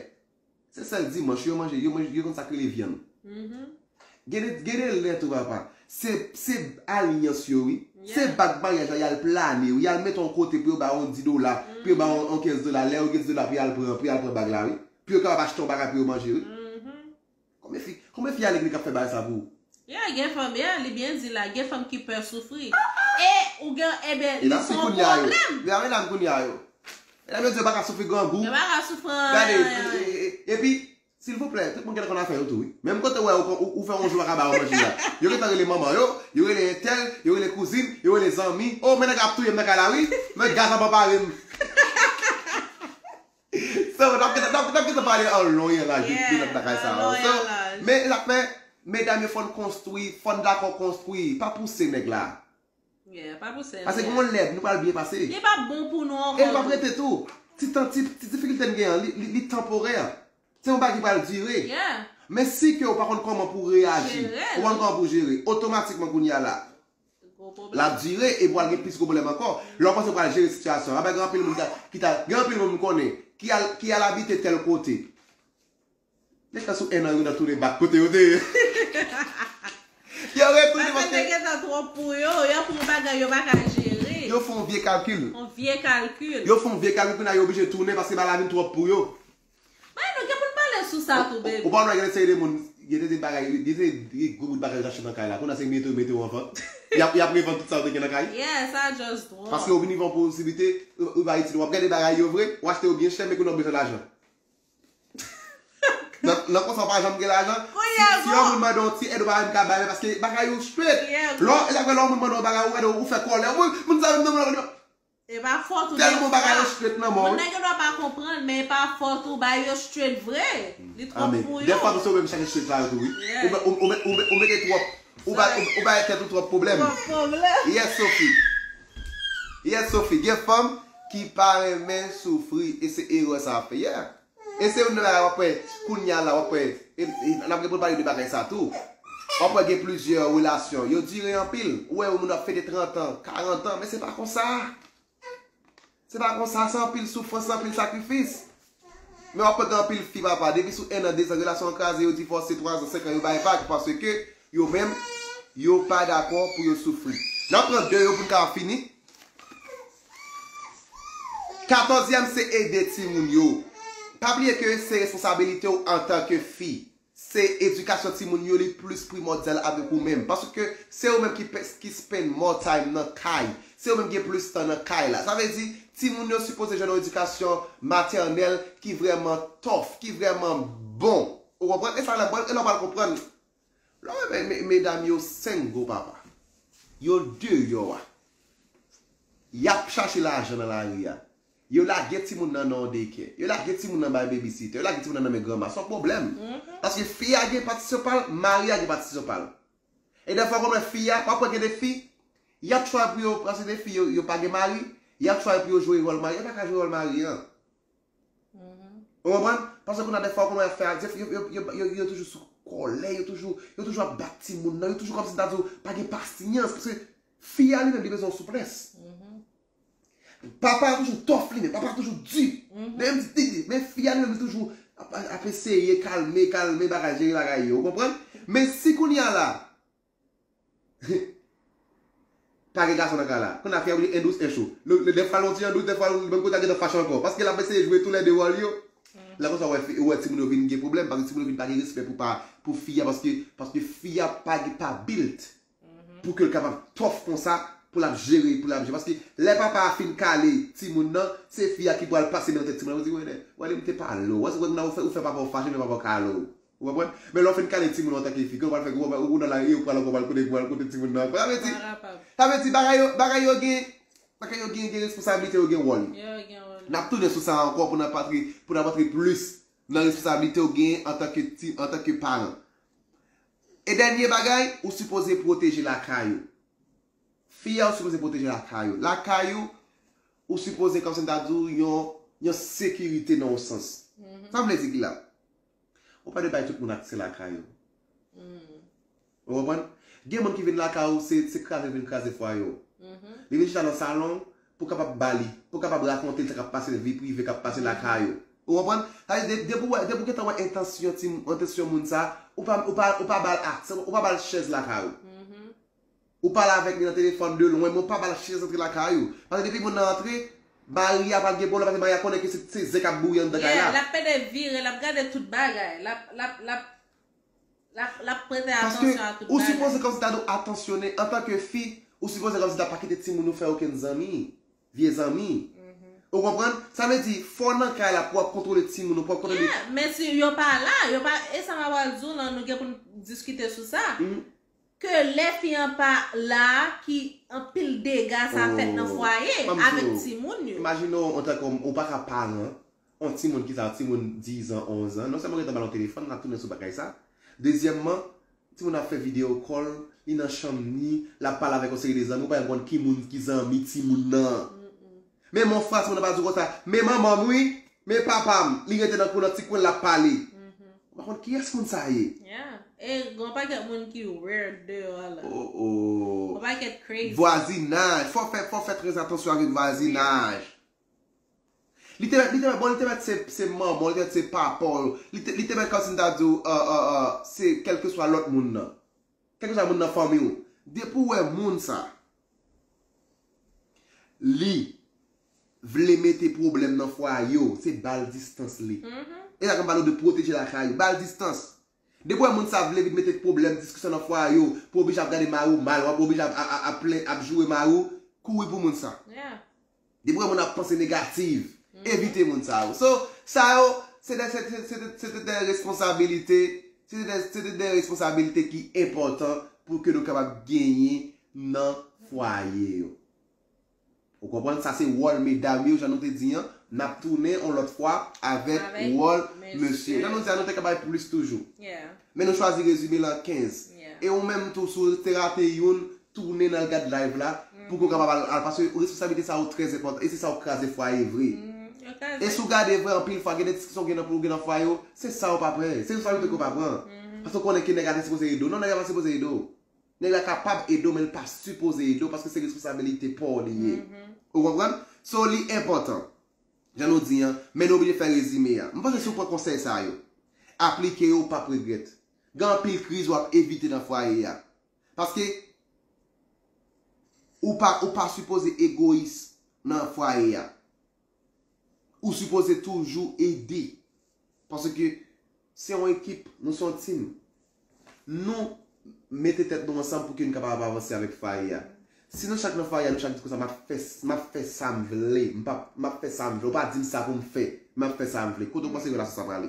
se sèl dimanch yo manje, yo manje, yo konn sa k rele vyann. Gen de, gen de lè tou, papa. Se, se alyans yo, wi. Se bag maryaj la, y al plane, wi. Y al mete yon kote pou yo ba yon dis dola, pou yo ba yon, yon kenz dola. Lè yo gen dis dola pou y al pran, pou y al pran bag la, wi. Pou yo kapab achte yon bagay pou yo manje, wi. Konbyen fi, konbyen fi a legliz k ap fè bagay sa pou ou? Yeah, gen fanm, yeah, li byen di la, gen fanm ki pè soufri. E ou gen, ebyen, li se yon pwoblèm. Medam, medam kounye a yo. Medam yo di yo pa ka soufri grangou. Yo pa ka soufri anyen. Gade, e, e, e, epi, silvouplè, tout moun gen konn afè yo tou, wi. Menm kote w wè ou, ou, ou fè yon jou pa ka ba yo manje la. Yo gentan rele manman yo, yo rele entèl, yo rele kouzin, yo rele zanmi. Oh, men nèg ap touye m nan kay la, wi. Men gaz ap anpare m. So, n ap, n ap, n ap gentan pale an lon e an laj de, de lòt bagay sa yo. So, men, men, medam yo, fò n konstwi, fò n dakò konstwi. Pa pouse nèg la. Yeah, pa pouse nèg la. Paske gen yon lè, nou pral byen pase. Li p ap bon pou nou ankò tou. E li p ap rete tou. Ti tan, ti, ti difikilte n gen an, li, li, li tanporè. Se yon bagay ki pral dire. Yeah. Men si ke w pa konn kòman pou w reyaji, ou pa konn kòman pou w jere, otomatikman kounye a la, l ap dire epi w al gen plis gwo pwoblèm ankò. Lè w panse w pral jere sitiyasyon an, gen anpil moun ki ta, ki ta, gen anpil moun m konnen ki al, ki al abite tèl kote. Nèg la sou en an yo nan tounen bak kote yo te ye. Yo retounen paske nèg gentan twòp pou yo, y ap yon bagay yo pa ka jere. Yo fè yon vye kalkil. Yon vye kalkil. Yo fè yon vye kalkil kounye a yo oblije tounen paske bagay la vin twòp pou yo. Bay nou gen pou n pale sou sa tou, baby. Ou pa wè gen de seri de moun, gen de bagay, gen de, de gwo bout bagay yo achte nan kay la. Kounye a se mete, mete yo an vant. Y ap, y ap revann tout sa yo te gen nan kay. Yeah, sa just drop. Paske yo vin rive yon posiblite, ou, ou pa itil, w ap gade bagay yo vre, ou achte yo byen chè, men kounye a w bezwen lajan. Nan, nan konsa w pa janm gen lajan. Si, si yon moun mande yon ti èd ou pa menm ka bay, paske bagay yo straight. Lè, lè, lè yon moun mande yon bagay, ou gade, ou fè kòlè. Moun, moun sa menm nan, nan, nan. E pa fòt ou. Tèlman bagay yo straight nan men w. Moun nèg yo dwa pa konprann, men e pa fòt ou, bagay yo straight vre. Li twòp pou yo. Dèfwa, se ou menm chache straight la tou, wi. Ou, ou, ou, ou, ou mete twòp, ou ba, ou, ou bay tèt ou twòp pwoblèm. Twòp pwoblèm. Yes, Sophie. Yes, Sophie. Gen fanm ki pa renmen soufri, e se erè sa ap fè. Yeah. E se youn nan bagay w ap wè, kounye a la, w ap wè, e, e, n ap gen pou n pale de bagay sa tou. W ap wè gen plizyè relasyon, yo dire anpil. Ou wè yon moun ap fete trant an, karant an, men se pa konsa. Se pa konsa, se anpil soufrans, se anpil sakrifis. Men w ap wè gen anpil fi, papa, depi sou en an, de zan, relasyon an kraze, yo divòse, twa zan, senk an, yo bay vag, paske yo menm, yo pa dakò pou yo soufri. N ap pran de yo pou n ka fini. Katòzyèm, se ede timoun yo. Pa bliye ke se responsabilite w antanke fi. Se edikasyon timoun yo li plis primòdyal avèk ou menm. Paske se ou menm ki pe-, ki spend more time nan kay. Se ou menm ki gen plis tan nan kay la. Sa vle di, timoun yo sipoze jwenn yon edikasyon matènèl ki vrèman tough, ki vrèman bon. Ou konprann? E sa lè, e lè w pral konprann. Lè w wè me-, medam yo single, papa. Yo deyò a. Y ap chache lajan nan lari a. Yo lage timoun nan nan yon daycare. Yo lage timoun nan bay babysitter. Yo lage timoun nan nan men granma. Se yon pwoblèm. Paske fi a gen patisyon pa l, mari a gen patisyon pa l. E dèfwa, w konn wè fi a, w ap wè gen de fi, y ap try pou yo, paske de fi, yo, yo pa gen mari, y ap try pou yo jwe wòl mari. Yo pa ka jwe wòl mari an. Ou konprann? Paske kounye a dèfwa, w konn wè y ap fè, yo, yo, yo, yo, yo toujou sou, kòlè, yo toujou, yo toujou ap bat timoun nan, yo toujou kòmsi ta di w pa gen pasyans, paske fi a li menm li bezwen souplès. Papa a toujou tòf li menm, papa a toujou di. Men m di, di, di, men fi a li menm li toujou ap, ap eseye kalme, kalme bagay, jere bagay yo, ou konprann? Men si kounye a la, pa gen gason nan kay la. Kounye a fi a oblije en dous, en cho. Le, le, dèfwa l yon ti jan dous, dèfwa l menm kote a gentan fache ankò. Paske l ap eseye jwe toulède wòl yo. La konsa, ou wè, fi- ou wè timoun yo vin gen pwoblèm, paske timoun yo vin pa gen respè pou pa, pou fi a, paske, paske fi a pa gen, pa built pou ke l kapab tòf konsa, pou l ap jere, pou l ap jere. Paske lè papa a fin kale timoun nan, se fi a ki pral pase men nan tèt timoun nan, pou di, wè, wè, li m te pale w. Wè, se wè, ou fè, ou fè papa w fache, men papa w kale w. Ou konprann? Men lè w fin kale timoun antanke fi, ke w pral fè, ou pral, ou pral kote, ou pral kote timoun nan. Sa vle di, sa vle di, bagay yo, bagay yo gen, bagay yo gen, gen responsablite, yo gen wòl. Yo gen wòl. N ap tounen sou sa ankò pou n ap antre, pou n ap antre plis nan responsablite yo gen antanke ti, antanke paran. E dènye bagay, ou sipoze pwoteje lakay ou. Fi a, ou sipoze pwoteje lakay ou. Lakay ou, ou sipoze, kòmsi m ta di w, yon, yon sekirite nan yon sans. Sa m vle di ki la? Ou pa dwe bay tout moun aksè lakay ou. Ou konprann? Gen moun ki vin lakay ou, se, se kraze vin kraze fwaye w. Li vin chita nan salon pou kapab ba li, pou kapab rakonte l sa k ap pase nan vi prive k ap pase lakay ou. Ou konprann? Sa vle di, de-, depi w wè, depi w gentan wè entansyon ti, entansyon moun sa, ou pa, ou pa, ou pa ba l aksè, ou pa ba l chèz lakay ou. Ou pale avèk li nan telefòn de lwen, men ou pa ba l chèz antre lakay ou. Paske depi moun nan antre, mari a pral gen pwoblèm, paske mari a konnen ke se, se zen k ap bouyi anndan kay la. Yeah, l ap pede vire, l ap gade tout bagay. L ap, l ap, l ap, l ap, l ap prete atansyon a tout bagay. Paske ou sipoze kòmsi ta dwe atansyonnen antanke fi, ou sipoze kòmsi ta pa kite timoun ou fè okenn zanmi, vye zanmi. Ou konprann? Sa vle di, fò w nan kay la pou w ap kontwole timoun ou, pou w ap kontwole. Yeah, men si yo pa la, yo pa, e sa m ap pral di w lan, nou gen pou n diskite sou sa. Ke lè fi an pa la, ki anpil dega sa fèt nan fwaye avèk timoun yo. Imajine w antanke ou pa ka paran, yon timoun ki sa, timoun diz an, onz an, non sèlman gentan ba l yon telefòn, n ap tounen sou bagay sa. Dezyèmman, timoun ap fè video call, li nan chanm ni, l ap pale avèk yon seri de zanmi, ou pa janm konn ki moun ki zanmi timoun nan. Men mon fwa, timoun nan pa di w konsa, men manman m wi, men papa m, li rete nan kou nan ti kwen l ap pale. Ou pa konn kiyès moun sa ye. Yeah. E gen yon pakèt moun ki weird deyò a la. Oh, oh. Yon pakèt crazy. Vwazinaj. Fò fè, fò fè trè atansyon avèk vwazinaj. Li te mèt, li te mèt, bon, li te mèt se, se manman, li te mèt se papa w. Li te, li te mèt kòmsi m ta di w, euh, euh, euh, se kèlkeswa lòt moun nan. Kèlkeswa moun nan fanmi w. Depi w wè moun sa, li vle mete pwoblèm nan fwaye w, se ba l distans li. E sa k ap pale w de pwoteje lakay ou, ba l distans. Depi w wè moun sa vle vin mete pwoblèm, diskisyon nan fwaye w, pou oblije ap gade mari w mal, w ap oblije ap, ap, ap, ap plen, ap joure mari w, kouri pou moun sa. Yeah. Depi w wè moun ap panse negatif, evite moun sa yo. So, sa yo, se de, se, se, se, se de responsabilite, se de, se de, de responsabilite ki enpòtan pou ke nou kapab genyen nan fwaye yo. Ou konprann? Sa se wòl medam yo, jan nou te di an. N ap tounen yon lòt fwa avèk wòl mesye. Jan nou di a, nou te ka bay plis toujou. Yeah. Men nou chwazi rezime l an kenz. Yeah. E ou menm tou, si w te rate youn, tounen al gad live la, pou ke w kapab al, al, paske responsablite sa yo trè enpòtan, e se sa yo kraze fwaye vre. E si w gade vre, anpil fwa, gen de diskisyon gen nan, pou gen nan fwaye yo, se sa yo pa pran, se responsablite ke yo pa pran. Paske w konnen ke nèg la te sipoze ede w. Non, nèg la pa sipoze ede w. Nèg la kapab ede w, men l pa sipoze ede w, paske se responsabilite pa w li ye. Ou konprann? So, li enpòtan. Jan nou di an, men nou oblije fè rezime a. M panse si w pran konsèy sa yo, aplike yo, ou p ap regrèt. Gen anpil kriz w ap evite nan fwaye a. Paske ou pa, ou pa sipoze egoyis nan fwaye a. Ou sipoze toujou ede. Paske se yon ekip, nou se yon team. Nou mete tèt nou ansanm pou ke nou kapab avanse avèk fwaye a. Si nou chak nan fwaye a, nou chak di konsa, m ap fè, m ap fè sa m vle, m p ap, m ap fè sa m vle, ou pa di m sa pou m fè, m ap fè sa m vle. Kote w panse relasyon sa prale?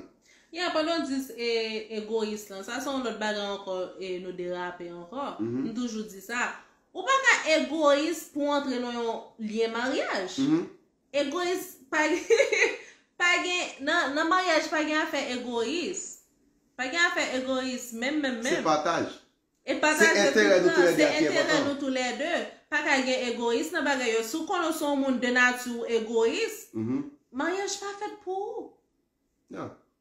Ya, pandan w di e, egoyis lan, sa se yon lòt bagay ankò, e nou derape ankò. M toujou di sa. Ou pa ka egoyis pou w antre nan yon lyen maryaj. Egoyis, pa, pa gen, nan, nan maryaj, pa gen afè egoyis. Pa gen afè egoyis, menm, menm, menm. Se pataj. E pataj. Se enterè nou toulède a ki enpòtan. Se enterè nou toulède. Pa ka gen egoyis nan bagay yo. Si w konnen w se yon moun de nati w egoyis, maryaj pa fèt pou ou. Non.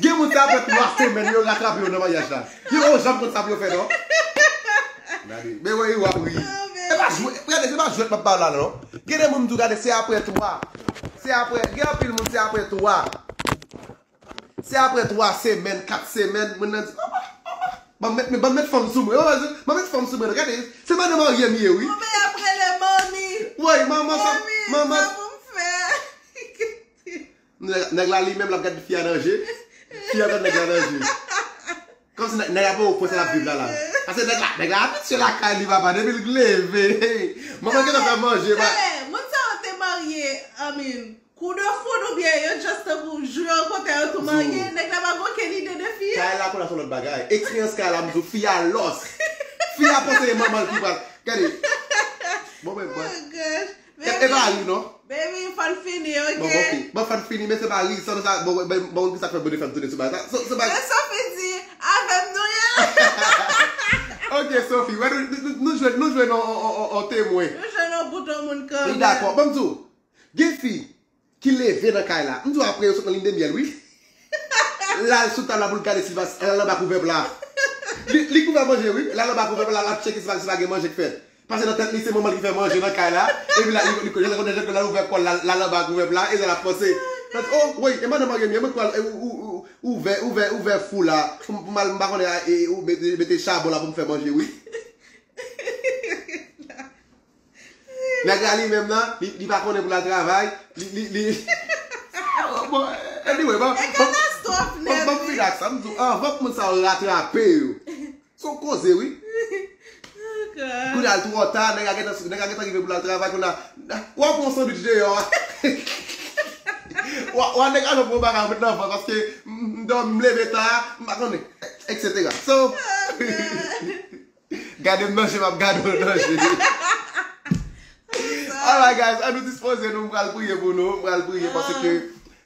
Gen moun se apre twa semèn yo ratrape yo nan maryaj la. Yo pa janm konn sa pou yo fè non. Gade, men wè, w ap ri. E pa jwèt, gade, se pa jwèt m ap pale la non. Gen de moun m di w gade se apre twa. Se apre, gen anpil moun se apre twa. Se apre twa semèn, kat semèn, moun nan di, "Papa, papa, ban m met, ban m met fanm sou mwen, ban m met fanm sou mwen." Gade, se madan marye m ye, wi. Ou men apre le mami. Woy, manman sa, manman. Sa pou m fè. Nèg la li menm l ap gade fi a nan je. Fi a gad nèg la nan je. Kòmsi nèg la pa wè pwen sa l ap viv la la. Paske nèg la, nèg la abitye lakay li papa depi l leve. Manman gentan fè manje. Tande, moun sa yo te marye, I mean, kou de foud oubyen yo just tankou jou yo kote yo tou marye, nèg la pa gen okenn ide de fi a. Kay la konn ap fè lòt bagay. Eksperyans kay la m di w fi a lòs. Fi a panse e manman l ki pral. Gade. Bon men bon. E pa ri non. Baby, fò n fini, ok? Bon, ok. Bon, fò n fini, men se pa ri. Sa nou sa, bon, bon, bon, ki sa k fè Bondyé fè m tounen sou bagay sa? So, se pa. Men Sophie di, avè m nou ye. Ok, Sophie, wè, nou, nou, nou, nou jwenn, nou jwenn on, on, on, on temwen. Nou jwenn on bout on moun kanmenm. Li dakò. Ban m di w, gen fi ki leve nan kay la. M di w apre yo sot nan line de miel, wi. L al sou tab la pou l gade si l pa, l al anba kouvèb la. Li, li k pou fè manje, wi. L al anba kouvèb la, l ap tcheke si pa, si pa gen manje k fèt. Paske nan tèt li, se manman l ki fè manje nan kay la. Epi la, li, li, li, li, li ouvè kò l, l al anba kouvèb la, e sa l ap panse. L ap di, oh, woy, e madanm mwen gen, mwen kwè ou, ou, ou, ouvè, ouvè, ouvè fou la. Pou m, pou m al, m pa konnen, e, ou mete, mete chabon la pou m fè manje, wi. Nèg la li menm nan, li, li pa konnen pou l al travay, li, li, li. Bon, anyway, bon, bon, bon, bon, relax, sa m di w, anvan k moun sa yo ratrape yo. Se yon koze, wi. Kounye a l twò ta, nèg la gentan, nèg la gentan rive pou l al travay, kounye a, w ap pran yon sandwich deyò a. W a, w a nèg la jwenn yon bagay ou met nan vant, paske m, m dòmi, m leve ta, m pa konnen, et cetera. So, gade m nan je, m ap gade w nan je. Alright, guys, an nou dispoze nou, m pral priye pou nou, m pral priye, paske,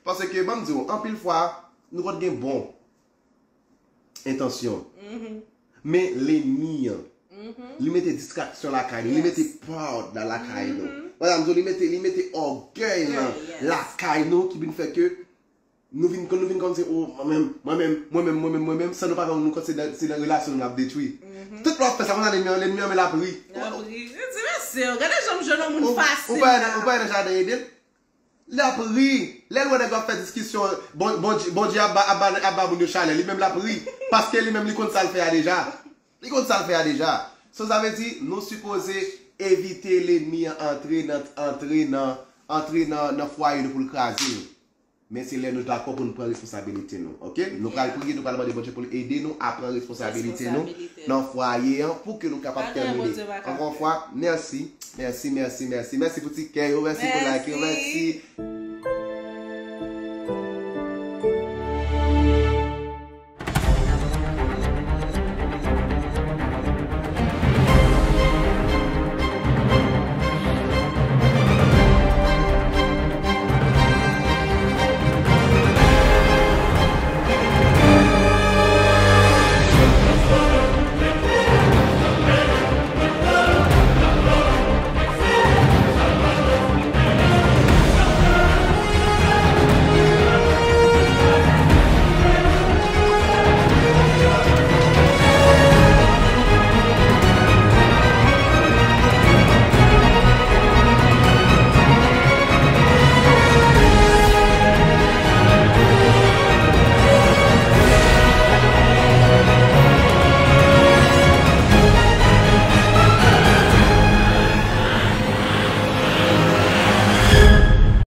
paske, ban m di w, anpil fwa, nou konn gen bon entansyon. Men lènmi an, li mete distraksyon lakay nou, li mete pè la lakay nou. Madanm di w, li mete, li mete ògèy lan lakay nou ki vin fè ke nou vin, nou vin kòmsi, oh, mwen menm, mwen menm, mwen menm, mwen menm, mwen menm, san nou pa fè nou kont se nan, se nan relasyon nou n ap detwi. Tout lè w ap fè sa konsa, lènmi an, lènmi an, men l ap ri. L ap ri. Li di, mesye, gade jan m jwenn yon moun fasil la. Ou pa nan jaden ede l? L ap ri. Lè l wè nèg yo ap fè diskisyon, bon, Bondye, Bondye ap ba, ap ba, ap ba moun yo chalè. Li menm l ap ri. Paske li menm li konn sa l fè a deja. Li konn sa l fè a deja. So sa vle di, nou sipoze evite lènmi an antre nan, antre nan, antre nan, nan fwaye nou pou l kraze nou. Men se lè nou dakò pou nou pran responsabilite nou, ok? Nou pral priye, nou pral mande Bondye pou l ede nou a pran responsabilite nou nan fwaye an pou ke nou kapab tèmine. Ankò yon fwa, mèsi, mèsi, mèsi, mèsi. Mèsi pou ti kè yo, mèsi pou like yo, mèsi.